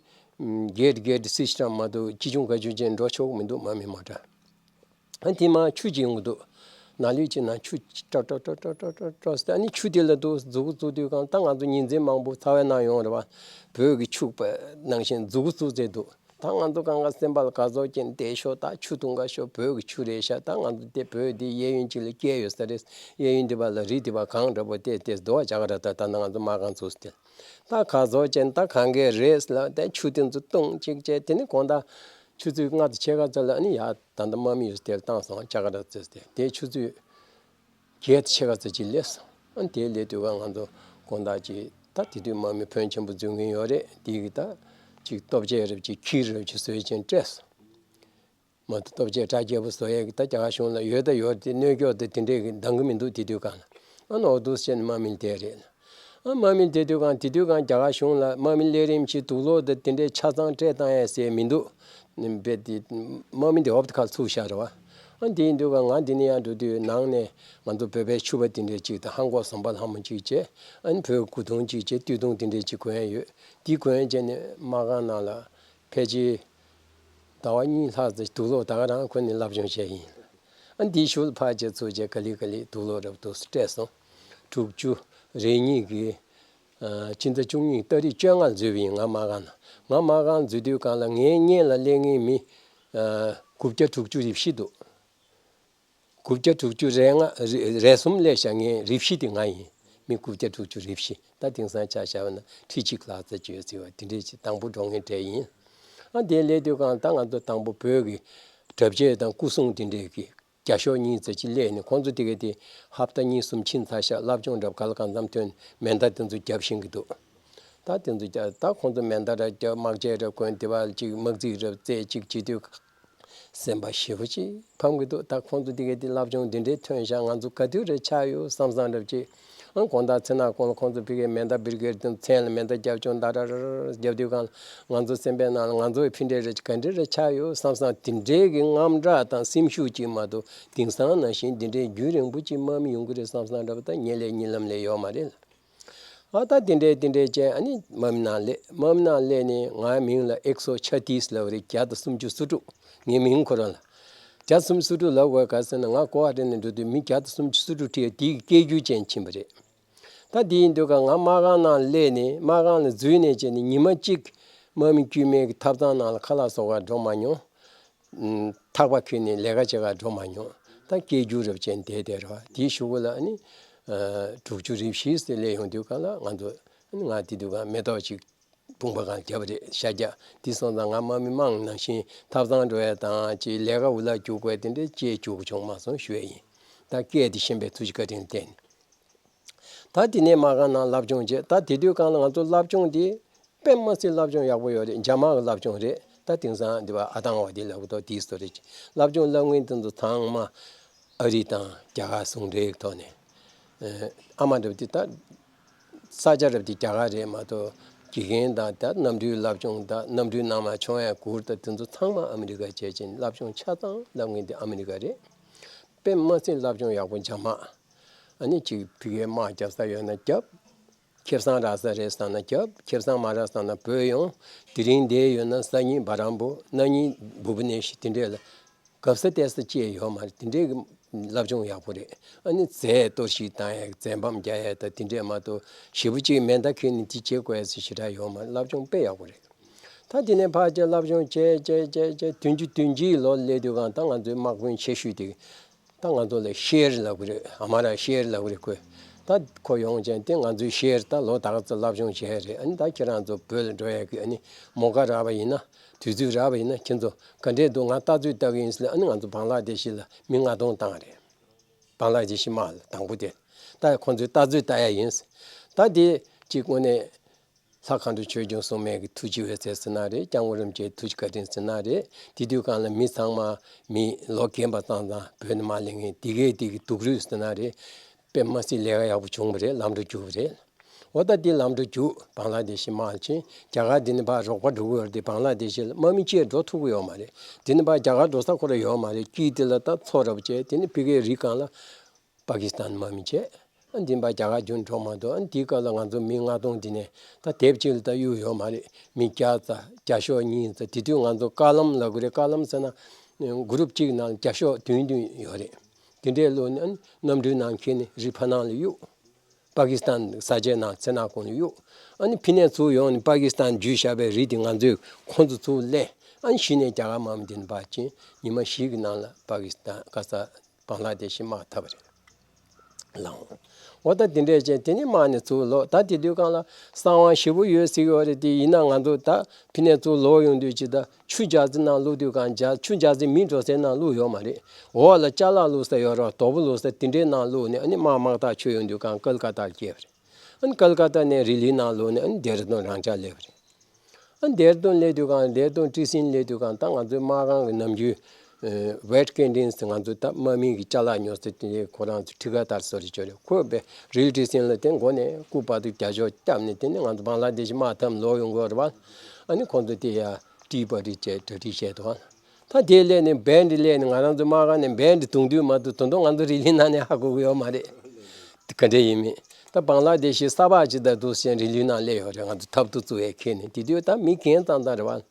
གེ་ཊི་གེ་ཊི་སིས་ཊམ་མ་གཏོགས་ཅི་བྱུང་ག་བྱུང་བྱས་འགྲོ་ཆོག་མི་འདུག་དམག་མི་མོ་ཊ། ཨ་ནི་དེ་མར་ཆུ་ཅིག་ཡོང་གི་འདུག་ནང་ལུས་ཅིག་ནང་ཆུ་ཀྲོ་ཀྲོ་ཀྲོ་ཀྲོ་ཀྲོ་ཀྲོ་ཟེར། ཨ་ནི་ཆུ་དེ་ལ་འདུག་མཛུབ་གུ་བཙུགས་དུས་གང་ལ་ད་ང་ཚོ་ཉིན་མཚན་མང་པོ་ཚ་བའི་ནང་ཡོང་རེད་བ། བོད་ཀྱི་ཕྱུག་པ་ནང་བཞིན་མཛུབ་གུ་བཙུགས་ཚེ་འདུག་ད་ང་ཚོ་གང་ག་སེམས་པ་ལ་དགའ་ཚོར་སྐྱེས་བསྡད་ཤོག་ད་ཆུ་འཐུང་ག་ཤོག་བོད་ཀྱི་ཆུ་རེད་ཤག་ད་ང་ཚོ་དེ་བོད་འདི་གཡས་གཡོན་གཅིག་ལ་སྐྱེས་ཡོད་ས་རེད། གཡས་གཡོན་འདི་བ་ལ་རི་འདི་བ་གངས་འདྲ་པོ་བལྟས་བལྟས་འདུག་བ། རྒྱ་གར་ད་ད་ནང་ང་ཚོ་མ་གང་ཚུགས་ཏེ། ད་ག་ཚོད་ཅན་ད་གང་གའི་རེས་ལ་དེ་ཆུ་དེ་ཚོ་བཏུང་གཅིག་བྱས། དེ་ནི་དགོང་དག་ཆུ་ཚོད་ལྔ་དང་ཕྱེད་ཀ་ཙམ་ལ་ཨ་ནི་ཡ་ད་ལྟ་དམག་མི་ཡོད་དེར་བཏང་སོང་། རྒྱ་གར་ཙེས་ཏེ་དེ་ཆུ་ཚོད་བརྒྱད་དང་ཕྱེད་ཀ་ཙམ་ཅིག་སླེབས་སོང་། ཨ་ནི་དེ་སླེབས་དུས་ཀ་ང་ཚོ་དགོང་དག་ཅིག་ད་དེ་དུས་དམག་མི་ཕོན་ཆེན་པོ་འཛུལ་མཁན་ཡོད་རེད། དེ་གི་ད་ཅིག་ལྟོ་ཆས་རབ་ཅིག་ཁྱི་རབ་ཅིག་བཟོས་ཅན་སྤྲད་སོང་། མ་གཏོགས་ལྟོ་ཆས་གྲ་རྒྱས་པོ་བཟོ་ཡས་ཀྱི་ད་རྒྱ་གར་གཞུང་ལ་ཡོད་ད་ཡོད་དེ་གནོད་སྐྱོབ་དེ་དེ་འདྲས་ཀྱི་འདང་གི་མི་འདུག་དེ་དུས་གང་ལ། ཨ་ནོ་འདུག་བྱས་ནས་དམག་མི་དེ་རེད། ཨ་དམག་མི་དེ་དུས་གང་དེ་དུས་གང་རྒྱ་གར་གཞུང་ལ་དམག་མི་ལས་རིམ་བཞིན་དུག་སློག་དེ་དེ་འདྲས་ཆ་ཚང་སྤྲད་བཏང་ཡས་ཟེར་མི་འདུག་རྦད་དེ་དམག་མི་དེ་འོབ་དེ་ཁ་ཚུགས་བཞག་རེད་བ། ཨ་དེ་ཡིན་དུས་གང་ང་འདི་ནས་ཡང་འགྲོ་དུས་ནང་ནས་ང་ཚོ་བོད་པའི་ཕྱུ་པ་དེ་འདྲས་ཅིག་དང་ཧང་གོ་ཟོམ་པ་ལྷ་མོ་ཅིག་བྱས། ཨ་ནི་བོད་སྐུ་གདུང་ཅིག་བྱས། སྟོད་ཐུང་དེ་འདྲས་ཅིག་གོན་ཡས་ཡོད། དེ་གོན་བྱས་ནས་དམག་ཁང་ནང་ལ། ཕལ་ཆེར་ཟླ་བ་གཉིས་ལྷག་ཙམ་དུག་སློག་ད་ག་རང་གོན་ནས་སློབ་སྦྱོང་བྱས་ཡིན། ཨ་འདིའི་གཞུག་ལ་ཕར་བྱས་ཚུར་བྱས་ག་ལེ་ག་ལེ་དུག་སློག་རབ་ཏུ་སྤྲད་སོང་། དྲུག་ཅུ་རེ་གཉིས་ཀྱི་ཨ་ཕྱི་ཟླ་བཅུ་གཉིས་ཏ་རིག་བཅོ་ལྔ་ལ་འཛུལ་བ་ཡིན། ང་དམག་ཁང་ལ། ང་དམག་ཁང་འཛུལ་དུས་གང་ལ་ངའི་སྔོན་ལ་སླེབས་མཁན་མི་ཨ་དགུ་བརྒྱ་དྲུག་ཅུ་རེ་བཞི་འདུག་དགུ་བརྒྱ་དྲུག་ཅུ་རེ་ལྔ་རེ་རེ་གསུམ་སླེབས་ཤག་ངའི་རེ་བཞི་དེ་ང་ཡིན། མི་དགུ་བརྒྱ་དྲུག་ཅུ་རེ་བཞི། ད་དེང་སང་ཆ་བཞག་པ་ན་ཁྲི་གཅིག་ལྷག་ཙམ་ཅིག་ཡོད་ཟེར་བ་དེ་འདྲས་ཅིག་དང་པོ་འགྲོ་མཁན་གྲས་ཡིན། ཨ་དེ་སླེབས་དུས་གང་ད་ང་ཚོ་དང་པོ་བོད་ཀྱི་གྲབས་ཆས་དང་སྐུ་སྲུང་དེ་འདྲས་ཀྱི་བརྒྱ་ཤོག་གཉིས་ཙམ་ཅིག་སླེབས་ནས་ཁོང་ཚོ་དེ་ག་དེ་ཧབ་ཏ་གཉིས་གསུམ་ཕྱིན་ཚར་ཤག་སློབ་སྦྱོང་འདྲ་པོ་ག་ལ་གང་འཚམ་ཐོན། མེ་མདའ་དེ་ཚོ་རྒྱབ་ཤེས་ཀྱི་འདུག་ད་དེ་ཚོ་རྒྱ་ད་ཁོང་ཚོ་མེ་མདའ་འདྲ་རྒྱབ། དམག་ཆས་འདྲ་གོན། དེ་བ་ཅིག་དམག་རྩིས་རབ་རྩེ་ཅིག་བྱེད་དུས། སེམས་པ་ཞེ་པོ་ཅིག་ཕམ་གྱི་འདུག་ད་ཁོང་ཚོ་འདི་གའི་འདི་སློབ་སྦྱོང་འདི་འདྲའི་ཐོན་ཤག་ང་ཚོ་ག་དུས་རེ་ཆགས་ཡོད་བསམ་བསམ་འདྲ་ཅིག་ཨང་། དགོང་དག་ཚེ་ནག་ཁོང་ལ་ཁོང་ཚོ་ཕ་གིའི་མེ་མདའ་སྦིར་གེར་དང་མཚན་ལ་མེ་མདའ་རྒྱབ་ཆོག་མདའ་ར་ར་ར་རྒྱབ་དུས་གང་ང་ཚོ་སེམས་པའི་ནང་ལ་ང་ཚོའི་ཕི་འདྲའི་རེ་ག་འདྲའི་རེ་ཆགས་ཡོད་བསམ་བསམ་དེ་འདྲའི་གི་དངངས་སྐྲག་དང་སེམས་ཤུགས་ཅིག་མ་གཏོགས་དེང་སང་ནང་བཞིན་འདི་འདྲའི་རྒྱུན་རིང་པོ་ཅིག་དམག་མི་ཡོང་གི་རེད་བསམ་བསམ་འདྲ་པོ་ད་ངའི་ལས་གཉིད་ལམ་ལས་ཡོད་མ་རེད། ཨ་ད་དེ་འདྲས་དེ་འདྲས་བྱས་ཨ་ནི་དམག་མི་ནང་སླེབས། དམག་མི་ནང་སླེབས་ནས་ང་མིང་ལ་ཨེག་སོ་ཆ་ཏིས་ལབ་རེད། བརྒྱ་དང་སུམ་ཅུ་སོ་དྲུག་ངའི་མིང་ཁོ་རང་ལ། བརྒྱ་སུམ་ཅུ་སོ་དྲུག་ལབ་དགོས་ག་ཟེར་ན་ང་ཀོ་ཝ་ཊར་ནས་འགྲོ་དུས་མི་བརྒྱ་དང་སུམ་ཅུ་སོ་དྲུག་ཁྲིད་དེའི་སྐད་སྒྱུར་ཅན་ཕྱིན་པ་རེད། ད་དེ་ཡིན་དུས་ཀ་ང་དམག་ཁང་ནང་སླེབས་ནས་དམག་ཁང་ལ་འཛུལ་ནས་བྱས་ནས་ཉི་མ་གཅིག་དམག་མི་དཀྱུས་མའི་གི་ཐབ་ཚང་ནང་ལ་ཁ་ལག་བཟོ་གར་འགྲོ་མ་མྱོང་། ཐག་པ་འཁྱེར་ནས་ལས་ཀ་བྱེད་གར་འགྲོ་མ་མྱོང་། ད་སྐད་སྒྱུར་རབ་ཅན་བསྡད་བསྡད་ར་བ། དེའི་གཞུག་གུ་ལ་ཨ་ནི་དྲུག་ཅུ་རེ་བཞི་ཟེར་སླེབས་ཡོང་དུས་ག་ལ་ང་ཚོ་ཨ་ནི་ང་དེ་དུས་ག་མེ་ཏོག་ཅིག་དཔུང་པ་གང་བརྒྱབ་རེད་ཤ་རྒྱགས། དེ་སོང་ཙང་ང་དམག་མི་དམངས་ནང་བཞིན་ཐབ་ཚང་འགྲོ་ཡས་དང་ཅིག་ལས་ཀ་འུ་ལག་རྒྱུག་དགོས་དེ་འདྲའི་ཅིག་རྒྱུག་གི་བྱུང་མ་སོང་ཞུ་ཡས་ཡིན། ད་སྐད་དེ་ཤེས་པའི་ཐུགས་རྗེ་བཀའ་དྲིན་བརྟེན། ད་དེ་ནས་མ་གང་ནང་སློབ་སྦྱོང་བྱས། ད་དེ་དུས་གང་ལ་ང་ཚོ་སློབ་སྦྱོང་དེ་དཔེ་མ་སྲིད་སློབ་སྦྱོང་ཡག་པོ་ཡོད་རེད། འཇབ་དམག་གི་སློབ་སྦྱོང་རེད། ད་དེང་སང་འདི་བ་ཨ་ཐང་བ་དེ་ལབ་གི་འདུག་དེའི་བཟོ་རེད། སློབ་སྦྱོང་སློབ་མཁན་དེ་ཚོ་ཚང་མ་ཨ་རི་དང་རྒྱ་གར་ཟུང་འབྲེལ་གྱི་ཐོག་ནས། ཨ་མ་འདྲ་པོ་དེ་ད་ས་ཆ་འདྲ་པོ་དེ་རྒྱ་གར་རེད་མ་གཏོགས་དགེ་རྒན་དང་ད་གནམ་གྲུའི་སློབ་སྦྱོང་དང་གནམ་གྲུའི་ནང་མ་མཆོང་ཡ་གུར་དང་དེ་ཚོ་ཚང་མ་ཨ་མི་རི་ཀ་བྱས་ཅིང་སློབ་སྦྱོང་ཆ་ཚང་སློབ་མཁན་དེ་ཨ་མི་རི་ཀ་རེད། དཔེ་མ་སྲིད་སློབ་སྦྱོང་ཡག་པོ་འཇབ་དམག་ཨ་ནི་ཅིག་ཕ་གིའི་དམག་རྒྱབ་ས་ཡོད་ན་རྒྱབ། ཁེ་བཟང་རག་ས་རེད་བསམ་ན་རྒྱབ། ཁེ་བཟང་མ་རག་བསམ་ན་བྲོས་ཡོང་། དེ་རིང་བསྡད་ཡོད་ན་སང་ཉིན་བ་རམ་པོ། གནངས་ཉིན་བུ་བུ་ནེ་ཤི། དེ་འདྲས་ལ་གབ་ས་བལྟས་ས་ཅི་ཡང་ཡོད་མ་རེད། དེ་འདྲས་ཀྱི་སློབ་སྦྱོང་ཡག་པོ་རེད། ཨ་ནི་རྫས་གཏོར་བཤིག་བཏང་ཡས་རྫས་བམ་རྒྱག་ཡས་དང་དེ་འདྲས་མ་གཏོགས་ཞེ་པོ་ཅིག་མེ་མདའ་འཁྱེར་ནས་དེ་བྱེད་དགོས་ཡས་ཞེ་དྲག་ཡོད་མ་རེད། སློབ་སྦྱོང་དཔེ་ཡག་པོ་རེད། ད་དེ་ནས་ཕར་ཅིག་སློབ་སྦྱོང་བྱས་བྱས་བྱས་བྱས་བདུན་ཅུ་དོན་གཅིག་ལོ་སླེབས་དུས་གང་ད་ང་ཚོའི་དམག་དཔོན་ཆེ་ཤོས་དེ་ད་ང་ཚོ་ལ་ཤེར་ལབ་གི་རེད། ཨ་མ་ར་ཤེར་ལབ་གི་རེད་ཁོས། ད་ཁོ་ཡོང་བྱས་དེ་ང་ཚོའི་ཤེར་ད་ལོ་ད་ག་ཚོད་སློབ་སྦྱོང་བྱས་རེད། ཨ་ནི་ད་ཁྱེད་རང་ཚོ་བོད་ལ་འགྲོ་ཡག་གི་ཨ་ནི་མོ་ཀ་རག་པ་ཡིན་ན་དུས་ཚོད་རག་པ་ཡིན་ན་ཁྱེད་ཚོ་ག་འདྲས་འདུག་ང་ལྟ་ཚོད་ལྟ་གི་ཡིན་ཟེར་ལ། ཨ་ནི་ང་ཚོ་བང་ལ་དེ་ཤི་ལ་མི་ལྔ་སྟོང་བཏང་རེད། བང་ལ་དེ་ཤི་དམག་ལ་དང་པོ་དེ། ད་ཁོ་ཚོའི་ལྟ་ཚོད་ལྟ་ཡ་ཡིན། ད་དེ་གཅིག་དངོས་གནས་ལྷ་མཁའ་འགྲོ་ཆོས་སྐྱོང་སྲུང་མའི་གི་ཐུགས་རྗེ་འོད་ཟེར་ཟེར་ན་རེད། སྐྱབས་མགོན་རིན་པོ་ཆེའི་ཐུགས་རྗེ་བཀའ་དྲིན་ཟེར་ན་རེད། དེ་དུས་གང་ལ་མི་ཚང་མ་མི་ལོ་རྒན་པ་ཙང་ཙང་བོད་ནས་མར་སླེབས་མཁན་དེ་གས་དེ་གི་སྡུག་རུས་ཟེར་ན་རེད། དཔེ་མ་སྲིད་ལས་ཀ་ཡག་པོ་བྱུང་བ་རེད། ལམ་འགྲོ་རྒྱུགས་པ་རེད། འོ་ད་དེ་ལམ་འགྲོ་རྒྱུགས་བང་ལ་དེ་ཤི་དམག་ཕྱིན། རྒྱ་གར་འདི་ནས་ཕར་རོགས་པ་འགྲོ་གི་ཡོད་རེད་དེ། བང་ལ་དེ་ཤི་ལ་དམག་མི་གཅིག་འགྲོ་ཐུབ་ཀྱི་ཡོད་མ་རེད། འདི་ནས་ཕར་རྒྱ་གར་འགྲོ་ས་ཁོ་ར་ཡོད་མ་རེད། དཀྱིལ་དེ་ལ་ད་མཚོ་ར་བ་བྱས། དེ་ནས་ཕ་གིའི་རི་སྒང་ལ་པ་ཀི་སི་ཐན་དམག་མི་བྱས། ཨ་འདི་ནས་ཕར་རྒྱ་གར་རྒྱུན་འགྲོ་མ་ཐུབ། ཨ་འདིའི་སྐབས་ལ་ང་ཚོ་མི་ལྔ་སྟོང་འདི་ནས་ད་དེབ་གཅིག་ལ་ད་གཡུག་ཡོད་མ་རེད། མི་བརྒྱ་ཙམ་བརྒྱ་ཤོག་གཉིས་ཙམ། དེ་དུས་ང་ཚོ་ཀ་ལམ་ལབ་གི་རེད། ཀ་ལམ་ཟེར་ན་གུ་རུབ་གཅིག་ནང་བརྒྱ་ཤོག་བདུན་བདུན་ཡོད་རེད། དེ་འདྲས་བླུགས་ནས་ཨ་ནི་གནམ་གྲུའི་ནང་འཁྱེར་ནས་རི་ཕར་ནང་ལ་གཡུག་པ་ཀི་སི་ཐན་ས་ཆའི་ནང་ཚེ་ནག་ཁོངས་ལ་གཡུག་ཨ་ནི་ཕི་ནས་ཚུར་ཡོང་ནས་པ་ཀི་སི་ཐན་བརྒྱུད་བཞག་པའི་རི་དེ་ང་ཚོས་ཁོ་ཚོ་ཚུར་ལེན། ཨ་ནི་གཞི་ནས་རྒྱ་གར་དམག་མི་དེ་ནས་ཕར་ཕྱིན། ཉི་མ་བཞི་གི་ནང་ལ་པ་ཀི་སི་ཐན་ག་ས་བང་ལ་དེ་ཤི་དམག་འཐབ་པ་རེད། ལངས། འོ་ད་དེ་འདྲས་བྱས་དེ་ནས་དམག་ནས་ཚུར་ལོག་ད་དེ་དུས་སྒང་ལ་གསང་བ་ཞེ་པོ་ཡོད་ཟེར་གི་ཡོད་རེད་དེ། ཡིན་ན་ང་ཚོ་ད་ཕི་ནས་ཚུར་ལོག་ཡོང་དུས་ཅི་ད། ཆུ་རྒྱག་རྩེ་ནང་བླུགས་དུས་གང་རྒྱ་ཆུ་རྒྱག་རྩེ་མི་འགྲོ་སའི་ནང་བླུགས་ཡོད་མ་རེད། འོག་ལ་ཅ་ལག་བླུགས་ས་ཡོད་རེད་པ། དོ་པོ་བླུགས་ས་དེ་འདྲའི་ནང་བླུགས་ནས་ཨ་ནི་དམག་དམག་ཐག་ཆོད་ཡོང་དུས་གང་ཀལ་ཀ་ཏར་སྐྱེལ་བ་རེད། ཨ་ནི་ཀལ་ཀ་ཏར་ནས་རི་ལིའི་ནང་བླུགས་ནས་ཨ་ནི་ལྡེ་ར་ལྡུན་རང་འཇགས་སླེབས་པ་རེད། ཨ་ནི་ལྡེ་ར་ལྡུན་སླེབས་དུས་གང་ལྡེ་ར་ལྡུན་ཊི་སིན་སླེབས་དུས་གང་ད་ང་ཚོའི་དམག་ཁང་གི་ནམ་རྒྱུན་ཝེཊ་ཀེན་ཊིན་ཟེར་ང་ཚོ་ད་དམག་མི་གི་ཅ་ལག་ཉོ་ས་དེ་འདྲའི་ཁོ་རང་ཚོ་ཁྲི་ཀ་ཏར་བཟོ་རེ་བཅོ་རེ་ཁོས་པའི་རིལ་ཊི་སིན་ལ་དེ་མགོ་ནས་སྐུ་བར་དུ་རྒྱ་ཤོག་བརྒྱབ་ནས་དེ་ནས་ང་ཚོ་བང་ལ་དེ་ཤི་དམག་འཐབ་ལོག་ཡོང་གི་ཡོད་རེད་པ། ཨ་ནི་ཁོང་ཚོ་དེ་ཡ་ཊི་པར་ཊི་བྱས་གྲ་སྒྲིག་བྱས་འདུག་ད་དེ་སླེབས་ནས་བན་ཌི་སླེབས་ནས་ང་རང་ཚོ་དམག་ཁང་ནས་བན་ཌི་བརྡུང་དུས་མ་གཏོགས་ད་དུང་ང་ཚོ་རི་ལི་ནང་ནས་ཧ་གོ་གི་ཡོད་མ་རེད། ག་འདྲ་ཡིན་མིན། ད་བང་ལ་དེ་ཤི་ས་ཕག་ཅིག་ད་འདུག་སེ་རི་ལི་ནང་སླེབས་ཡོད་རེད། ང་ཚོ་འཐབ་རྩོད་བྱེད་མཁན་ནི་དེ་དུས་ད་མི་རྒན་ཙང་ཙང་རེད་པ།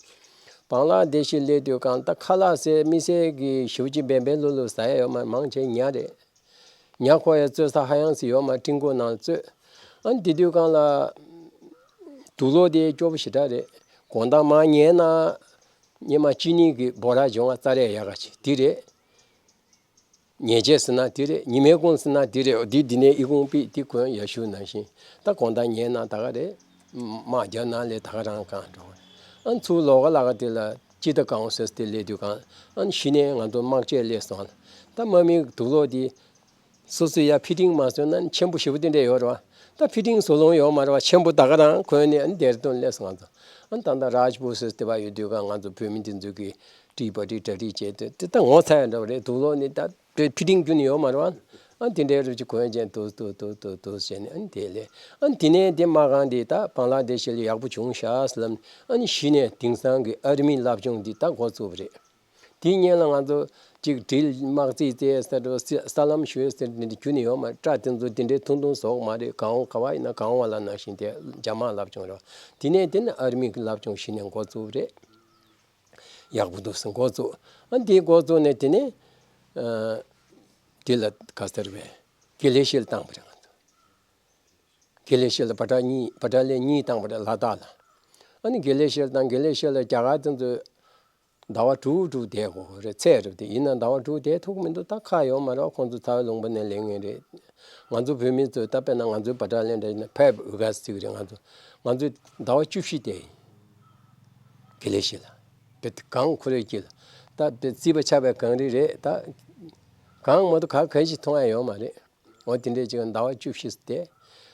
བང་ལ་དེ་ཤི་སླེབས་དུས་གང་ད་ཁ་ལག་ཟས་མི་ཟས་ཀྱི་ཞེ་པོ་ཅིག་འབེན་འབེན་ལྷོད་ལྷོད་ཟ་ཡ་ཡོད་མ་རེད། མང་ཆེ་ཉ་རེད། ཉ་ཁོ་ཡ་རྩོད་ས་ཧ་ཡང་སི་ཡོད་མ་རེད། ཊིང་ཀོ་ནང་རྩོད། ཨ་ནི་དེ་དུས་གང་ལ་དུག་ལོག་དེ་སྐྱོ་པོ་ཞེ་དྲག་རེད། དགོང་དག་མར་ཉལ་ན་ཉི་མ་གཅིག་གཉིས་ཀྱི་འབོ་ར་འབྱུང་བ་རྩ་རེ་ཡག་ག་ཅིག་དེ་རེད། ཉལ་ཆས་ཟེར་ན་དེ་རེད། ཉི་མའི་གུང་ཟེར་ན་དེ་རེད། འོ་དེ་འདི་ནས་ཨི་ཁུང་པིག་དེ་གོན་ཡ་ཤུ་ནང་བཞིན་ད་དགོང་དག་ཉལ་ན་ད་ག་རེད། དམག་རྒྱབ་ན་ལས་ད་ག་རང་གང་འགྲོ་གི་རེད། ཨ་ནི་ཚུར་ལོགས་ཀ་ལ་ག་དེ་ལ་ཅི་ད་གང་ཟེར་དེ་སླེབས་དུས་གང་ཨ་ནི་གཞི་ནས་ང་ཚོ་དམག་ཆས་སླེབས་སོང་ལ། ད་དམག་མིའི་དུག་ལོག་དེ་སོ་སོས་ཡ་ཕི་ཊིང་མ་བཟོས་ན་ཆེན་པོ་ཞེ་པོ་དེ་འདྲ་ཡོད་རེད་པ། ད་ཕི་ཊིང་བཟོ་ལོང་ཡོད་མ་རེད་པ། ཆེན་པོ་ད་ག་རང་གོན་ནས་ཨ་ནི་ལྡེ་ར་ལྡུན་སླེབས་སོང་ང་ཚོ། ཨ་ནི་ད་ལྟ་རཱཇ་པུར་ཟེར་དེ་པར་ཡོད་དུས་གང་ང་ཚོ་བོད་མི་དེ་ཚོ་གིས་ཊི་པར་ཊི་གྲ་སྒྲིག་བྱས་དུས་དེ་ད་ངོ་ཚ་ཡ་འདྲ་བ་རེད། དུག་ལོག་ནི་ད་དེ་ཕི་ཊིང་ཁྱོན་ནས་ཡོད་མ་རེད་པ། ཨ་དེ་འདྲའི་རུ་ཅིག་གོན་བྱས་འདུག་འདུག་འདུག་འདུག་འདུག་བྱས་ནས་ཨ་ནི་དེ་ལས་ཨ་ནི་དེ་ནས་དེ་དམག་ཁང་དེ་ད་བང་ལ་དེ་ཤི་ལ་ཡག་པོ་བྱུང་ཤག་ཟེར་ལབ་ནས་ཨ་ནི་གཞི་ནས་དེང་སང་གི་ཨར་མི་སློབ་སྦྱོང་འདི་ད་འགོ་བཙུགས་པ་རེད། དེའི་སྔོན་ལ་ང་ཚོ་གཅིག་དྲིལ་དམག་རྩིས་རྩེད་ཟེར་འགྲོ་ས་ས་ལམ་ཞུས་ཟེར་འདི་འདྲ་ཁྱོན་ནས་ཡོད་མ་རེད། སྐྲ་དེ་ཚོ་དེ་འདྲའི་ཐུང་ཐུང་བཟོ་གི་མ་རེད། གང་འོང་ག་བ་ཡིན་ན་གང་འོང་བ་ལ་ནང་བཞིན་དེ་རྒྱ་དམག་སློབ་སྦྱོང་རེད། དེ་ནས་དེ་ནས་ཨར་མི་གི་སློབ་སྦྱོང་གཞི་ནས་འགོ་བཙུགས་རེད། ཡག་པོ་འདུག་ཟེར་འགོ་བཙུགས། ཨ་འདི་འགོ་བཙུགས་ནས་དེ་ནས་ཨ་དེ་ལ་ག་ཟེར་བས་དགེ་ལེགས་བཤད་བཏང་བ་རེད། ང་ཚོ་དགེ་ལེགས་བཤད་ལ་པ་ཊ་གཉིས་པ་ཊ་ལན་གཉིས་བཏང་བ་རེད། ལ་དྭགས་ལ། ཨ་ནི་དགེ་ལེགས་བཤད་དང་དགེ་ལེགས་བཤད་ལ་རྒྱ་གར་དེ་ཚོས་ཟླ་བ་དྲུག་དྲུག་བསྡད་དགོས་རེད། ཚད་རེད་དེ། ཡིན་ན་ཟླ་བ་དྲུག་བསྡད་ཐུབ་ཀྱི་མི་འདུག་ད་ཁག་ཡོད་མ་རེད། ཁོང་ཚོ་ཚ་བའི་ལུང་པ་ནས་ལེན་མཁན་རེད། ང་ཚོ་བོད་མི་ཚོས་ད་དཔེར་ན་ང་ཚོའི་པ་ཊ་ལན་འདྲ་ཡིན་ན་ཕེབ་ཨུ་ག་སི་ཟེར་གི་རེད། ང་ཚོ་ང་ཚོས་ཟླ་བ་བཅུ་བཞི་བསྡད་ཡིན། དགེ་ལེགས་བཤད་ལ། དཔེ་གངས་ཁོ་རེ་སྐྱིད་ལ། ད་དཔེ་རྩིས་པ་ཆགས་པའི་གངས་རི་རེད། ད་གངས་མ་གཏོགས་ག་ག་ཞིག་མཐོང་ཡ་ཡོད་མ་རེད། འོ་དེ་འདྲས་ཅིག་ཟླ་བ་བཅུ་བཞི་བསྡད།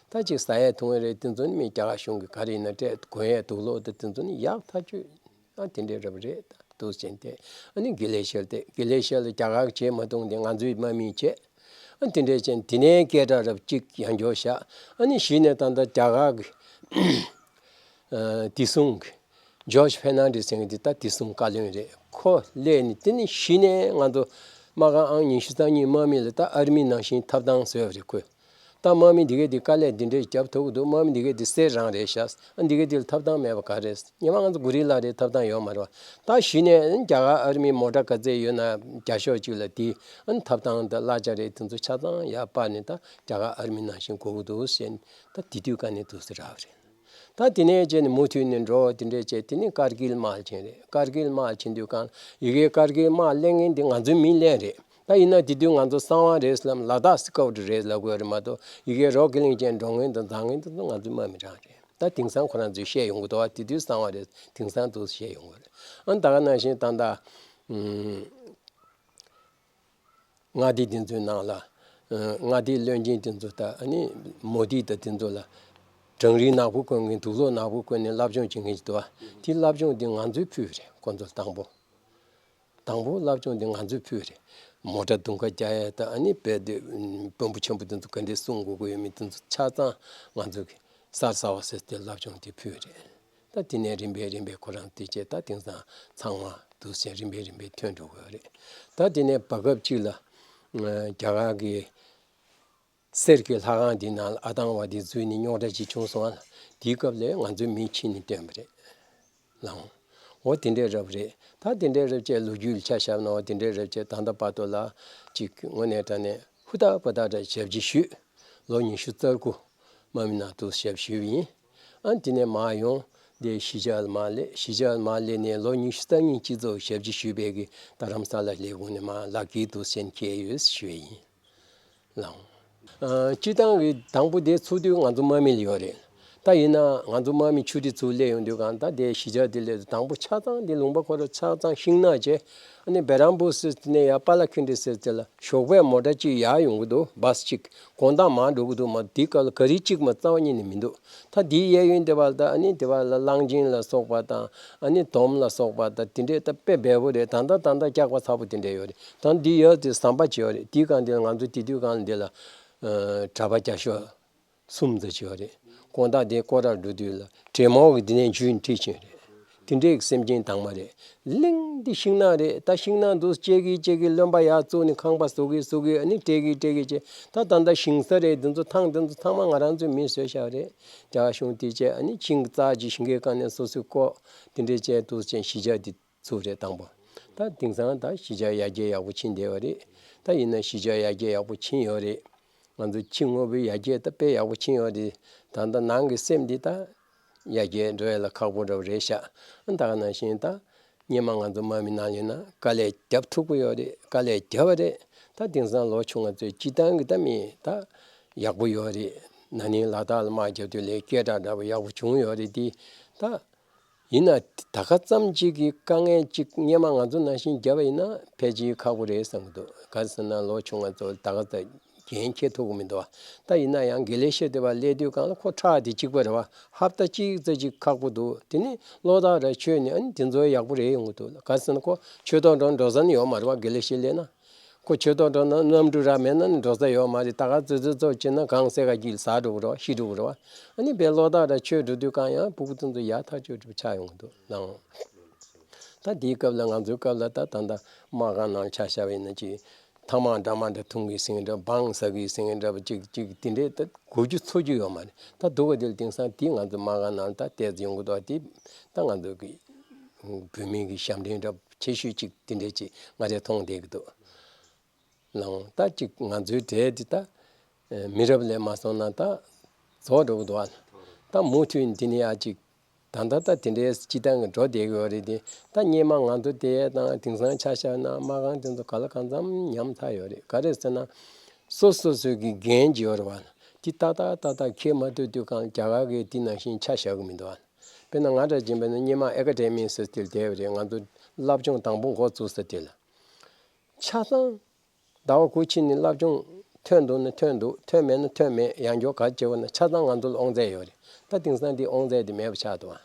ད་ཅིག་ཟ་ཡས་འཐུང་ཡས་རེད། དེ་ཚོ་ནི་མི་རྒྱ་གར་གཞུང་གི་ག་རེ་ཡིན་ན་སྤྲད་གོན་ཡས་དུག་ལོག་དེ་དེ་ཚོ་ནི་ཡག་ཐག་ཆོད། ཨ་དེ་འདྲས་རབ་རེད། ད་འདུག་ཟེར་ཏེ་ཨ་ནི་དགེ་ལེགས་བཤད་དེ་དགེ་ལེགས་བཤད་ལ་རྒྱ་གར་གྱིས་མ་བཏུང་སྟེ་ང་ཚོའི་དམག་མིས་བྱས། ཨ་དེ་འདྲས་ཅན་དེ་ནས་སྐད་གྲགས་རབ་ཅིག་ཡང་འགྱོ་བཞག་ཨ་ནི་གཞི་ནས་ད་ལྟ་རྒྱ་གར་གྱི་ཨ་དེ་སྲུང་གི་ཇོརྗ་ཕེར་ནན་ཌེ་སི་ཟེར་མཁན་དེ་ད་དེ་སྲུང་བཀའ་བློན་རེད། ཁོ་སླེབས་ནས་དེ་ནས་གཞི་ནས་ང་ཚོ་དམག་སྒར་ཨང་ཉི་ཤུ་རྩ་གཉིས་དམག་མི་ལ་ད་ཨར་མི་ནང་བཞིན་ཐོབ་ཐང་བཟོས་པ་རེད་ཁོས། ད་དམག་མི་འདི་གས་འདི་དཀའ་ལས་འདི་འདྲས་རྒྱབ་ཐུབ་ཀྱི་འདུག་དམག་མི་འདི་གས་འདི་གསེར་རང་རེད་ཤག་ཨ་འདི་གས་འདི་ལ་ཐོབ་ཐང་མེད་པ་ག་རེད། ཉི་མ་ང་ཚོ་གུ་རི་ལ་རེད། ཐོབ་ཐང་ཡོད་མ་རེད་པ། ད་གཞི་ནས་རྒྱ་གར་ཨར་མི་མོ་ཊ་ག་ཚད་ཡོད་ན་བརྒྱ་ཤོག་གཅིག་ལ་དེ་ཨ་ནི་ཐོབ་ཐང་དང་གླ་ཆ་རེད། དེ་ཚོ་ཆ་ཚང་ཡར་སྤར་ནས་ད་རྒྱ་གར་ཨར་མི་ནང་བཞིན་དགོས་ཀྱི་འདུག་ཟེར་ནས་ད་དེ་དུས་ཀ་ནས་འདུག་སེ་རག་པ་རེད། ད་དེ་ནས་བྱས་ནས་མུ་མཐུད་ནས་འགྲོ། དེ་འདྲས་བྱས་དེ་ནས་ཀར་གིལ་དམག་ཕྱིན་རེད། ཀར་གིལ་དམག་ཕྱིན་དུས་གང་ཡི་གེ་ཀར་གིལ་དམག་གླེང་མཁན་དེ་ང་ཚོའི་མི་གླེང་རེད། ད་ཡིན་ན་དེ་དུས་ང་ཚོ་གསང་བ་རེད་ཟེར་ལབ། ལ་དྭགས་སི་ཀའུ་ཊི་རེད་ལབ་དགོས་རེད་མ་གཏོགས། ཡི་གེ་རོགས་ཀྱི་གླེང་བྱས་འགྲོ་མཁན་དང་འཛེག་མཁན་དེ་ཚོ་ང་ཚོའི་དམག་མི་རང་རེད། ད་དེང་སང་ཁོ་རང་ཚོས་བཤད་ཡོང་གི་འདུག་བ། དེ་དུས་གསང་བ་རེད། དེང་སང་དུ་བཤད་ཡོང་གི་རེད། ཨ་ད་ག་ནང་བཞིན་ད་ལྟ་ཨུམ། མངའ་སྡེ་དེ་ཚོའི་ནང་ལ། ཨ་མངའ་སྡེའི་བློན་ཆེན་དེ་ཚོ་དང་ཨ་ནི་མོ་དི་དང་དེ་ཚོ་ལ་གྲང་རིགས་ནག་པོ་གོན་མཁན། དུག་ལོག་ནག་པོ་གོན་ནས་སློབ་སྦྱོང་བྱེད་མཁན་ཞིག་འདུག་བ། དེ་སློབ་སྦྱོང་དེ་ང་ཚོས་ཕུལ་རེད། ཁོ་ཚོར་དང་པོ། དང་པོ་སློབ་སྦྱོང་དེ་ང་ཚོས་ཕུལ་རེད། མོ་ཊ་རྡུང་ཁ་རྒྱག་ཡ་དང་། ཨ་ནི་དཔེ་དེ་དཔོན་པོ་ཆེན་པོ་དེ་ཚོ་ག་འདྲས་གསུང་དགོས་ཀྱི་ཡོད་མེད་དེ་ཚོ་ཆ་ཚང་ང་ཚོ་གིས་གསར་ཟ་བ་ཟེར་ཏེ་སློབ་སྦྱོང་དེ་ཕུལ་རེད། ད་དེ་ནས་རིམ་པས་རིམ་པས་ཁོ་རང་དེ་བྱས། ད་དེང་སང་ཚང་མ་འདུག་སེ་རིམ་པས་རིམ་པས་ཐོན་འགྲོ་གི་ཡོད་རེད། ད་དེ་ནས་བར་སྐབས་གཅིག་ལ་ཨ་རྒྱ་གར་གྱི་གསེར་གྱི་ལྷ་ཁང་དེའི་ནང་ལ་ཨ་ཏང་བ་དེ་འཛུལ་ནས་རྙོག་དྲ་ཅིག་བྱུང་སོང་ཨ། དེའི་སྐབས་ལ་ང་ཚོའི་མི་ཕྱིན་ནས་བཏོན་པ་རེད། ལའང་། འོ་དེ་འདྲའི་རབས་རེད། ད་དེ་འདྲའི་རབས་བྱས་ལོ་རྒྱུས་ལ་ཆ་བཞག་ན། འོ་དེ་འདྲའི་རབས་བྱས་ད་ལྟ་བར་དུ་ལ་ཅིག་དངོས་གནས་དྲང་གནས་ཧུར་ཐག་པ་ཐག་ར་ཞབས་ཕྱི་ཞུས། ལོ་ཉི་ཤུ་རྩ་དགུ་དམག་མི་ནང་དུ་ཞབས་ཞུས་པ་ཡིན། ཨ་དེ་ནས་མར་ཡོང་། དེ་གཞིས་ཆགས་ལ་མར་སླེབས། གཞིས་ཆགས་ལ་མར་སླེབས་ནས་ལོ་ཉི་ཤུ་རྩ་གཉིས་སྤྱི་ཚོགས་ཞབས་ཕྱི་ཞུས་པའི་གི་རྡ་རམ་ས་ལ་སླེབས་གོང་ནས་མར་ལག་འཁྱེར་དུ་ཟིན་བྱས་ཡོད་ཞུ་བ་ཡིན། ལའང་། ཨ་སྤྱིར་བཏང་གི་དང་པོ་དེ་ཚུགས་དུས་ང་ཚོ་དམག་མི་ལ་ཡོད་རེད། ད་ཡིན་ན་ང་ཚོ་དམག་མི་ཆུ་ཊི་ཚུར་སླེབས་ཡོང་དུས་གང་། ད་དེ་གཞིས་ཆགས་དེ་སླེབས་དུས་དང་པོ་ཆ་ཚང་དེ་ལུང་པ་ཁོ་ར་ཆ་ཚང་ཤིང་ནགས་བྱས། ཨ་ནི་བེ་རམ་པུར་ཟེར་དེ་ནས་ཡར་པ་ལ་ཁི་འདྲི་ཟེར་དེ་ལ་ཞོགས་པའི་མོ་ཊ་གཅིག་ཡར་ཡོང་གི་འདུག་བྷ་སི་གཅིག་དགོང་དག་མར་འགྲོ་གི་འདུག་མ། དེའི་སྐབས་ལ་ག་རེ་གཅིག་མ་རྩ་བ་ཉིད་ནས་མི་འདུག་ད་དེའི་གཡས་གཡོན་དེ་བ་ལ་ད་ཨ་ནི་དེ་བ་ལ་གླང་ཆེན་ལ་སོགས་པ་དང་། ཨ་ནི་དོམ་ལ་སོགས་པ་དང་། དེ་འདྲས་ད་དཔེ་འབེལ་པོ་རེད། ད་ལྟ་ད་ལྟ་སྐྱག་པ་ཚ་པོ་དེ་འདྲས་ཡོད་རེད། ད་འདི་ཡོད་དེ་ཟམ་པ་ཅིག་ཡོད་རེད། དེའི་སྒང་དེ་ལ་ང་ཚོ་དེ་དུས་སྒང་ལ་འདི་ལ་ཨ་གྲྭ་པ་བརྒྱ་ཤོག་གསུམ་ཙམ་ཅིག་ཡོད་རེད། དགོང་དག་དེ་སྐོར་ར་འགྲོ་དུས་ལ་དྲེད་མོང་གིས་འདི་ནས་འཇུས་ནས་ཁྲིད་ཕྱིན་རེད། དེ་འདྲས་ཀྱི་སེམས་ཅན་དྭངས་མ་རེད། གླིང་འདི་ཤིང་ནགས་རེད། ད་ཤིང་ནགས་འདུག་སེ་བྱེད་ཀྱི་བྱེད་ཀྱི་རློན་པ་ཡར་བཙུགས་ནས་ཁང་པ་བཟོ་གི་བཟོ་གི། ཨ་ནི་སྤྲད་ཀྱི་སྤྲད་ཀྱི་བྱས། ད་ད་ལྟ་ཞིང་ས་རེད། འདི་ཚོ་ཐང་འདི་ཚོ་ཚང་མ་ང་རང་ཚོའི་མིས་བཟོས་བཞག་རེད། རྒྱ་གཞུང་དེ་བྱས། ཨ་ནི་ཤིང་གི་རྩ་ཅིག་ཞིང་ཁའི་སྒང་ནས་སོ་སོས་བརྐོ། དེ་འདྲས་བྱས་འདུག་སེ་བྱས་གཞིས་ཆགས་འདི་ཚུགས་རེད། དང་པོ། ད་དེང་སང་ད་གཞིས་ཆགས་ཡར་རྒྱས་ཡག་པོ་ཕྱིན་བསྡད་པ་རེད། ད་ཡིན་ན་གཞིས་ཆགས་ཡར་རྒྱས་ཡག་པོ་ཕྱིན་ཡོད་རེད། ང་ཚོ་ཕྱི་དངོས་པོའི་ཡར་རྒྱས་ད་དཔེ་ཡག་པོ་ཕྱིན་ཡོད་རེད། ད་ལྟ་ནང་གི་སེམས་འདི་ད་ཡར་རྒྱས་འགྲོ་ཡ་ལ་ཁག་པོ་འདྲ་བོ་རེད་ཤག་ད་ག་ནང་བཞིན་ད་སྔོན་མ་ང་ཚོ་དམག་མི་ནང་ཡིན་ན་དཀའ་ལས་རྒྱབ་ཐུབ་ཀྱི་ཡོད་རེད། དཀའ་ལས་རྒྱབ་པ་རེད། ད་དེང་སང་ལོ་ཆུང་ང་ཚོས་སྤྱིར་བཏང་གི་ད་མི་ད་ཡག་པོ་ཡོད་རེད། ན་ནིང་ལ་དྭགས་ལ་དམག་རྒྱབ་དུས་ལས་སྐད་གྲགས་འདྲ་པོ་ཡག་པོ་བྱུང་ཡོད་རེད། དེ་ད། ཡིན་ན་ད་ག་ཙམ་ཅིག་གི་དཀའ་ངལ་ཅིག་སྔོན་མ་ང་ཚོ་ནང་བཞིན་བརྒྱབ་པ་ཡིན་ན་ཕལ་ཆེར་ཁག་པོ་རེད་བསམ་གྱི་འདུག་ག་རེ་ཟེར་ན་ལོ་ཆུང་ང་ཚོ་ད་ག་ཙམ་འགན་འཁྱེར་ཐུབ་ཀྱི་མི་འདུག་ད་ཡིན་ན་ཡང་དགེ་ལས་བཤད་བསྡད་པ་སླེབས་དུས་སྒང་ལ་ཁོ་ཁྲག་དེ་གཅིག་པ་རེད་བ། ཧབ་ཏ་གཅིག་ཙམ་ཅིག་ཁག་པོ་འདུག་དེ་ནི་བློ་ཐག་ར་ཆོད་ནས་ཨ་ནི་དེ་ཚོ་ཡག་པོ་རེད་ཡོང་གི་འདུག་ག་རེ་ཟེར་ན་ཁོ་ཆོས་ཐོག་འགྲོ་འགྲོ་ས་ནི་ཡོད་མ་རེད་བ། དགེ་ལས་བཤད་སླེབས་ན། ཁོ་ཆོས་ཐོག་འགྲོ་ན་གནམ་གྲུ་ར་མེད་ན་ནི་འགྲོ་ས་ཡོད་མ་རེད། ད་ག་ཙོག་ཙོག་ཙོག་བྱས་ན་གངས་སེ་ག་དཀྱིལ་ཟག་འགྲོ་གི་རེད་བ། ཤི་འགྲོ་གི་རེད་བ། ཨ་ནི་དཔེ་བློ་ཐག་ར་ཆོད་འགྲོ་དུས་གང་ཡང་ཕྲུ་གུ་ཚོ་ཚོ་ཡག་ཐག་ཆོད་འགྲོ་ཆགས་ཡོང་གི་འདུག་ལགས། ད་དེའི་སྐབས་ལ་ང་ཚོའི་སྐབས་ལ་ད་ད་ལྟ་དམག་ཁང་ནང་ཆ་བཞག་པ་ཡིན་ན་ཅིག་ཐ་མག་འདྲ་མ་འདྲ་འཐུང་གི་ཟིན་འདྲ། སྦང་ཟ་གི་ཟིན་འདྲ་པོ་ཅིག་ཅིག་དེ་འདྲས་ད་དགོས་རྒྱུ་ཚོར་རྒྱུ་ཡོད་མ་རེད། ད་སྡུག་ག་དེ་ལ་དེང་སང་དེ་ང་ཚོ་དམག་ཁང་ནང་ད་བལྟས་ཡོང་གི་འདུག་དེ་ད་ང་ཚོ་གི་བོད་མི་གི་ཞབས་འདྲེན་འདྲ་ཆེ་ཤོས་ཅིག་དེ་འདྲས་ཅིག་ང་རས་མཐོང་བསྡད་ཀྱི་འདུག་ལགས། ད་ཅིག་ང་ཚོའི་གྲས་འདི་ད་མི་རབས་ལས་མ་སོང་ན་ད་རྫོགས་འགྲོ་གི་འདུག་ཨ། ད་མུ་མཐུད་འདི་ནས་ཡ་ཅིག་ད་ལྟ་ད་དེ་འདྲའི་སྤྱི་བཏང་གི་འགྲོ་བསྡད་ཀྱི་ཡོད་རེད་དེ། ད་སྔོན་མ་ང་ཚོ་དེ་དང་དེང་སང་ཆ་བཞག་ན་དམག་ཁང་དེ་ཚོ་ག་ལ་གང་འཚམ་ཉམས་ཚར་ཡོད་རེད། ག་རེ་ཟེར་ན་སོ་སོ་སོའི་གི་འགན་ཅིག་ཡོད་རེད་བ། དེ་ཏག་ཏག་ཏག་ཏག་འཁྱེར་མ་ཐུབ་དུས་གང་རྒྱ་གར་གིས་དེ་ནང་བཞིན་ཆ་བཞག་གི་མི་འདུག་ཨ། དཔེར་ན་ང་འདྲ་བྱས་པ་ན་སྔོན་མ་ཨེ་ཀ་ཌེ་མི་ཟེར་དེ་ལ་བསྡད་པ་རེད། ང་ཚོ་སློབ་སྦྱོང་དང་པོ་འགོ་བཙུགས་ས་དེ་ལ། ཆ་ཚང་ཟླ་བ་དགུ་ཕྱིན་ནས་སློབ་སྦྱོང་ཐོན་འདུག་ན་ཐོན་འདུག་ཐོན་མེད་ན་ཐོན་མེད། ཡང་བསྐྱར་ག་རེ་བྱེད་དགོས་ན་ཆ་ཚང་ང་ཚོ་ལ་དབང་ཚད་ཡོད་རེད། ད་དེང་སང་འདི་དབང་ཚད་དེ་མེད་པ་ཆགས་འདུག་ཨ།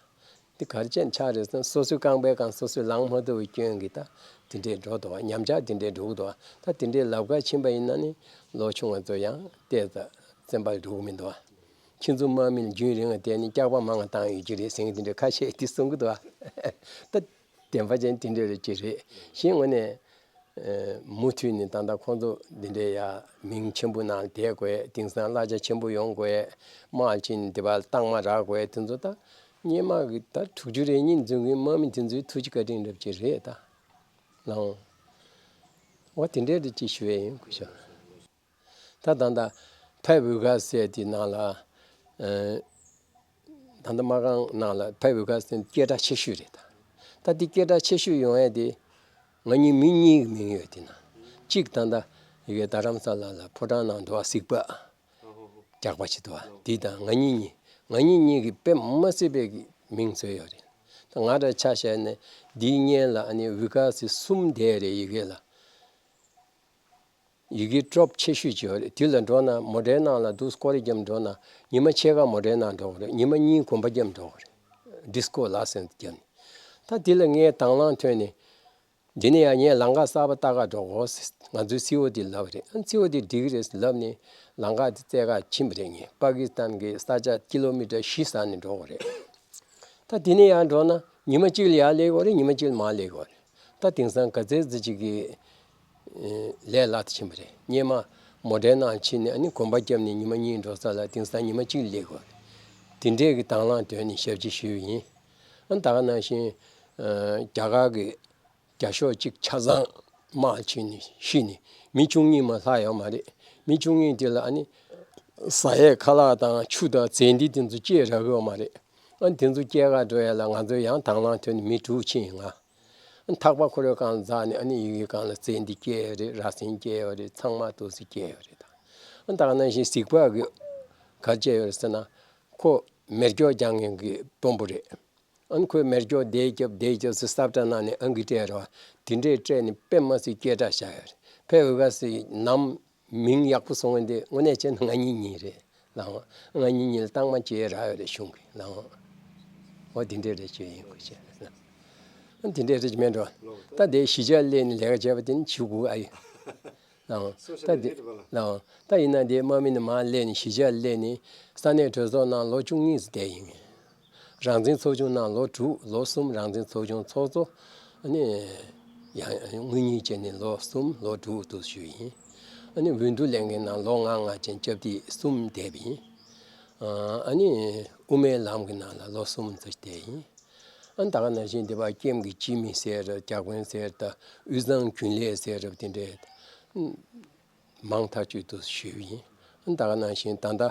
འདི་ག་རེ་བྱས་ནས་ཆགས་རེད་ཟེར་ན་སོ་སོའི་རྐང་པའི་སྒང་སོ་སོས་ལངས་མ་ཐུབ་པའི་སྐྱོན་གྱིས་ད་དེ་འདྲས་འགྲོ་འདུག་ཨ། ཉམས་ཆག་དེ་འདྲས་འགྲོ་གི་འདུག་ཨ། ད་དེ་འདྲས་ལབ་ག་ཕྱིན་པ་ཡིན་ན་ནི་ལོ་ཆུང་བ་ཚོ་ཡང་ཏོག་ཙམ་སེམས་པ་འགྲོ་གི་མི་འདུག་ཨ། ཁྱེད་ཚོ་དམག་མི་ལ་རྒྱུན་རིང་བ་བསྡད་ནས་སྐྱག་པ་མང་བ་བཏང་ཡོད་ཀྱི་རེད་ཟེར་མཁན་དེ་འདྲས་ཁ་ཤས་དེ་གསུང་གི་འདུག་ཨ། ད་བདེན་པ་ཅན་དེ་འདྲས་རེད་ཀྱི་རེད། གཞན་ངོས་ནས། ཨ། མུ་མཐུད་ནས་ད་ལྟ་ཁོང་ཚོ་འདི་འདྲའི་ཡ་མིང་ཆེན་པོ་ནང་བསྡད་དགོས། དེང་སང་གླ་ཆ་ཆེན་པོ་ཡོང་དགོས། དམག་ཆེན་འདི་པར་རྟགས་མ་རག་དགོས། དེ་ཚོ་ད་སྔོན་མ་གི་ད་དྲུག་ཅུ་རེ་གཉིས་འཛིན་གྱི་དམག་མི་དེ་ཚོའི་ཐུགས་རྗེ་བཀའ་དྲིན་རབ་ཅིག་རེད་ད། ལགས། འོ་དེ་འདྲའི་རེད་ཅེས་ཞུ་ཡས་ཡིན། སྐུ་ཞབས། ད་ད་ལྟ་ཕེབ་བུ་ག་ཟེར་དེ་ནང་ལ། ཨ། ད་ལྟ་མ་གང་ནང་ལ་ཕ་བོད་ཁ་སེང་སྐད་གྲགས་ཆེ་ཤོས་རེད་ད། ད་འདི་སྐད་གྲགས་ཆེ་ཤོས་ཡོང་ཡ་དེ་ང་གཉིས་མི་གཉིས་ཀྱི་མིང་ཡོད་དེ་ན། གཅིག་ད་ལྟ་ཡི་གེ་རྡ་རམ་ས་ལ་ལ་ཕོ་བྲང་ནང་འགྲོ་བ་གཟིག་པ། ཇག་པ་ཅིག་འདུག་བ། འདི་དང་ང་གཉིས་གཉིས། ང་གཉིས་གཉིས་ཀྱི་དཔེ་མ་སྲིད་པའི་གི་མིང་བཟོས་ཡོད་རེད། ད་ང་འདྲ་ཆ་བཞག་ནས་འདིའི་སྔོན་ལ་ཨ་ནི་བི་ཀ་སི་གསུམ་བསྡད་རེད་ཡི་གེ་ལ། ཡི་གེ་ཀྲོབ་ཆེ་ཤོས་ཅིག་ཡོད་རེད། དེ་ལ་འགྲོ་ན་མོ་ཊའི་ནང་ལ་འདུག་སྐོར་རེ་བརྒྱབ་འགྲོ་ན་ཉི་མ་ཕྱེད་ཀ་མོ་ཊའི་ནང་འགྲོ་དགོས་རེད། ཉི་མ་གཉིས་གོམ་པ་བརྒྱབ་འགྲོ་དགོས་རེད། ཌིས་ཀོ་ལ་སེང་བརྒྱབ་ནས། ད་དེ་ལ་ངས་དང་བླངས་ཐོན་ནས། འདི་ནས་ཡང་ངས་ལམ་ཁ་གསར་པ་ལྟ་ག་འགྲོ་དགོས་ཟེར། ང་ཚོའི་སི་ཨོ་དེ་ལབ་རེད། ཨ་སི་ཨོ་དེ་འགྲིག་གི་རེད་ལབ་ནས་ལམ་ཁ་དེ་བཙལ་ག་ཕྱིན་པ་རེད། ངས་པ་ཀི་སི་ཐན་གྱི་ས་ཆ་ཀི་ལོ་མི་ཊར་བཞི་ཟ་ནས་འགྲོ་དགོས་རེད། ད་དེ་ནས་ཡང་འགྲོ་ན་ཉི་མ་གཅིག་ལ་ཡར་སླེབས་དགོས་རེད། ཉི་མ་གཅིག་ལ་མར་སླེབས་དགོས་རེད། ད་དེང་སང་ག་ཚད་ཙམ་ཅིག་གི་ལས་སླ་དུ་ཕྱིན་པ་རེད། སྔོན་མ་མོ་ཊའི་ནང་ཕྱིན་ནས་ཨ་ནི་གོམ་པ་བརྒྱབ་ནས་ཉི་མ་གཉིས་འགྲོ་ས་ལ་དེང་སང་ཉི་མ་གཅིག་ལ་སླེབས་དགོས་རེད། དེ་འདྲས་ཀྱི་དང་བླངས་ཐོན་ནས་ཞབས་ཕྱི་ཞུས་པ་ཡིན། ཨ་ད་ག་ནང་བཞིན་རྒྱ་གར་གྱི་བརྒྱ་ཤོག་གཅིག་ཆ་ཚང་དམག་ཕྱིན་ནས་ཤི་ནས་མི་བཅུ་གཉིས་མ་ལྷག་ཡོད་མ་རེད། མི་བཅུ་གཉིས་དེ་ལ་ཨ་ནི་ཟ་ཡས་ཁ་ལག་དང་ཆུ་དང་རྫས་འདི་དེ་ཚོ་སྐྱེལ་རག་གི་ཡོད་མ་རེད། ཨ་དེ་ཚོ་སྐྱེལ་ག་འགྲོ་ཡས་ལ་ང་ཚོ་ཡང་དང་བླངས་ཐོན་ནས་མི་དྲུག་ཕྱིན་ཡིན་ང་། ཨ་ཐག་པ་ཁོ་རའི་སྒང་ལ་འཛེགས་ནས་ཨ་ནི་ཡི་གེ་སྒང་ལ་རྫས་འདི་སྐྱེལ་ཡོད་རེད། ར་སེན་སྐྱེལ་ཡོད་རེད། ཚང་མ་ཏོག་ཙམ་སྐྱེལ་ཡོད་རེད་ད། ཨ་ད་ག་ནང་བཞིན་གཟིག་པ་གི་ག་རེ་བྱས་ཡོད་རེད་ཟེར་ན་ཁོ་མེ་སྒྱོགས་རྒྱག་མཁན་གྱི་དཔོན་པོ་རེད། ཨ་ནི་ཁོས་མེ་སྒྱོགས་དེ་རྒྱབ་དེ་རྒྱབ་ཟེར་སབ་ཏྲ་ནང་ནས་ཨང་ཀི་སྤྲད་རོགས། དེ་འདྲས་སྤྲད་ནས་དཔེ་མ་སྲིད་སྐད་གྲགས་བཞག་ཡོད་རེད། ཕ་བོད་ཁ་སི་ནམ་མིང་ཡག་པོ་སོང་བ་འདི་དངོས་གནས་བྱས་ན་ང་གཉིས་གཉིས་རེད་ལགས། ང་གཉིས་གཉིས་ལ་རྟགས་མ་བཅད་རག་ཡོད་རེད་གཞུང་གི་ལགས། འོ་དེ་འདྲས་རེད་བྱས་ཡིན་དགོས་བྱས། ཨ་དེ་འདྲས་རེད་མེད་འགྲོ། ད་དེ་གཞིས་ཆགས་སླེབས་ནས་ལས་ཀ་བྱས་པ་དེ་ནི་བྱེད་དགོས་ཨ་ཡིན། ལགས། ད་དེ་ལགས། ད་ཡིན་ན་དེ་དམག་མི་ནི་མར་སླེབས་ནས་གཞིས་ཆགས་སླེབས་ནས་ས་གནས་གྲོས་ཚོགས་ནང་ལོ་བཅུ་གཉིས་ཙམ་བསྡད་ཡིན། རང་བཙན་ཚོགས་ཆུང་ནང་ལོ་དྲུག་ལོ་གསུམ་རང་བཙན་ཚོགས་ཆུང་ཚོགས་གཙོ། ཨ་ནི་ཡང་དངུལ་གཉེར་བྱས་ནས་ལོ་གསུམ་ལོ་དྲུག་འདུག་ཞུས་ཡིན། ཨ་ནི་འོས་བསྡུ་ལས་འགན་ནང་ལོ་ལྔ་ལྔ་བྱས་ནས་སྐྱབས་དེ་གསུམ་བསྡད་པ་ཡིན། ཨ་ནི་དབུ་མའི་ལམ་གྱི་ནང་ལ་ལོ་གསུམ་ཙམ་བསྡད་ཡིན། ཨ་ད་ག་ནང་བཞིན་འདི་པར་ཀེམ་གྱི་སྤྱི་མི་ཟེར་རེད། བརྒྱ་དཔོན་ཟེར་རེད། དབུས་གཙང་རྒྱུན་ལས་ཟེར་རེད། དེ་འདྲས་མང་ཐག་ཆོད་དུ་ཞུས་པ་ཡིན། ཨ་ད་ག་ནང་བཞིན་ད་ལྟ་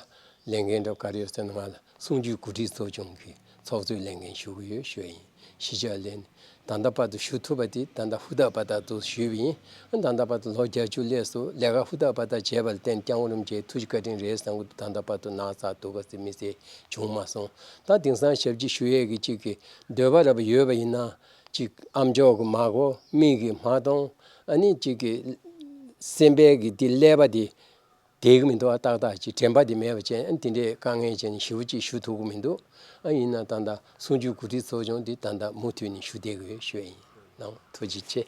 ལས་འགན་འདྲ་ག་རེ་ཡོད་ཟེར་ན་ང་ལ་གསུམ་བཅུའི་འགོ་ཁྲིད་ཚོགས་ཆུང་གི་ཚོགས་གཙོའི་ལས་འགན་ཞུ་གི་ཡོད་ཞུས་ཡིན། གཞིས་ཆགས་ལས་ནས་ད་ལྟ་བར་དུ་ཞུ་ཐུབ་པ་དེ་ད་ལྟ་ཧུར་ཐག་པ་ཐག་ཏུ་ཞུས་པ་ཡིན། ཨ་ད་ལྟ་བར་དུ་ལོ་བརྒྱད་ཅུ་སླེབས་སོང་། ལས་ཀ་ཧུར་ཐག་པ་ཐག་བྱས་པ་ལ་བརྟེན་སྐྱབས་མགོན་རིན་པོ་ཆེའི་ཐུགས་རྗེ་བཀའ་དྲིན་རེད་བསམ་གི་འདུག་ད་ལྟ་བར་དུ་ན་ཚ་སྡུག་ག་ཟེར་མི་ཟེར་བྱུང་མ་སོང་། ད་དེང་སང་ཞབས་ཕྱི་ཞུ་ཡས་ཀྱི་གཅིག་གི་འདོད་པ་རབ་ཡོད་པ་ཡིན་ན་གཅིག་ཨ་མཆོག་གི་མ་གོ་མིག་གིས་མ་མཐོང་། ཨ་ནི་གཅིག་གི་སེམས་པའི་གི་དེ་ཀླད་པ་དེ་བསྡད་གི་མི་འདུག་ཨ་ཏག་ཏག་ཅིག་དྲན་པ་དེ་མེད་པ་ཅན། ཨ་དེ་འདྲས་དཀའ་ངལ་ཅན་ཞེ་པོ་ཅིག་ཞུ་ཐུབ་གི་མི་འདུག་ཨ་ཡིན་ན་ད་ལྟ་གསུམ་བཅུའི་འགོ་ཁྲིད་ཚོགས་ཆུང་དེ་ད་ལྟ་མུ་མཐུད་ནས་ཞུ་བསྡད་གི་ཡོད་ཞུ་ཡ་ཡིན། ནང་ཐུགས་རྗེ་ཆེ།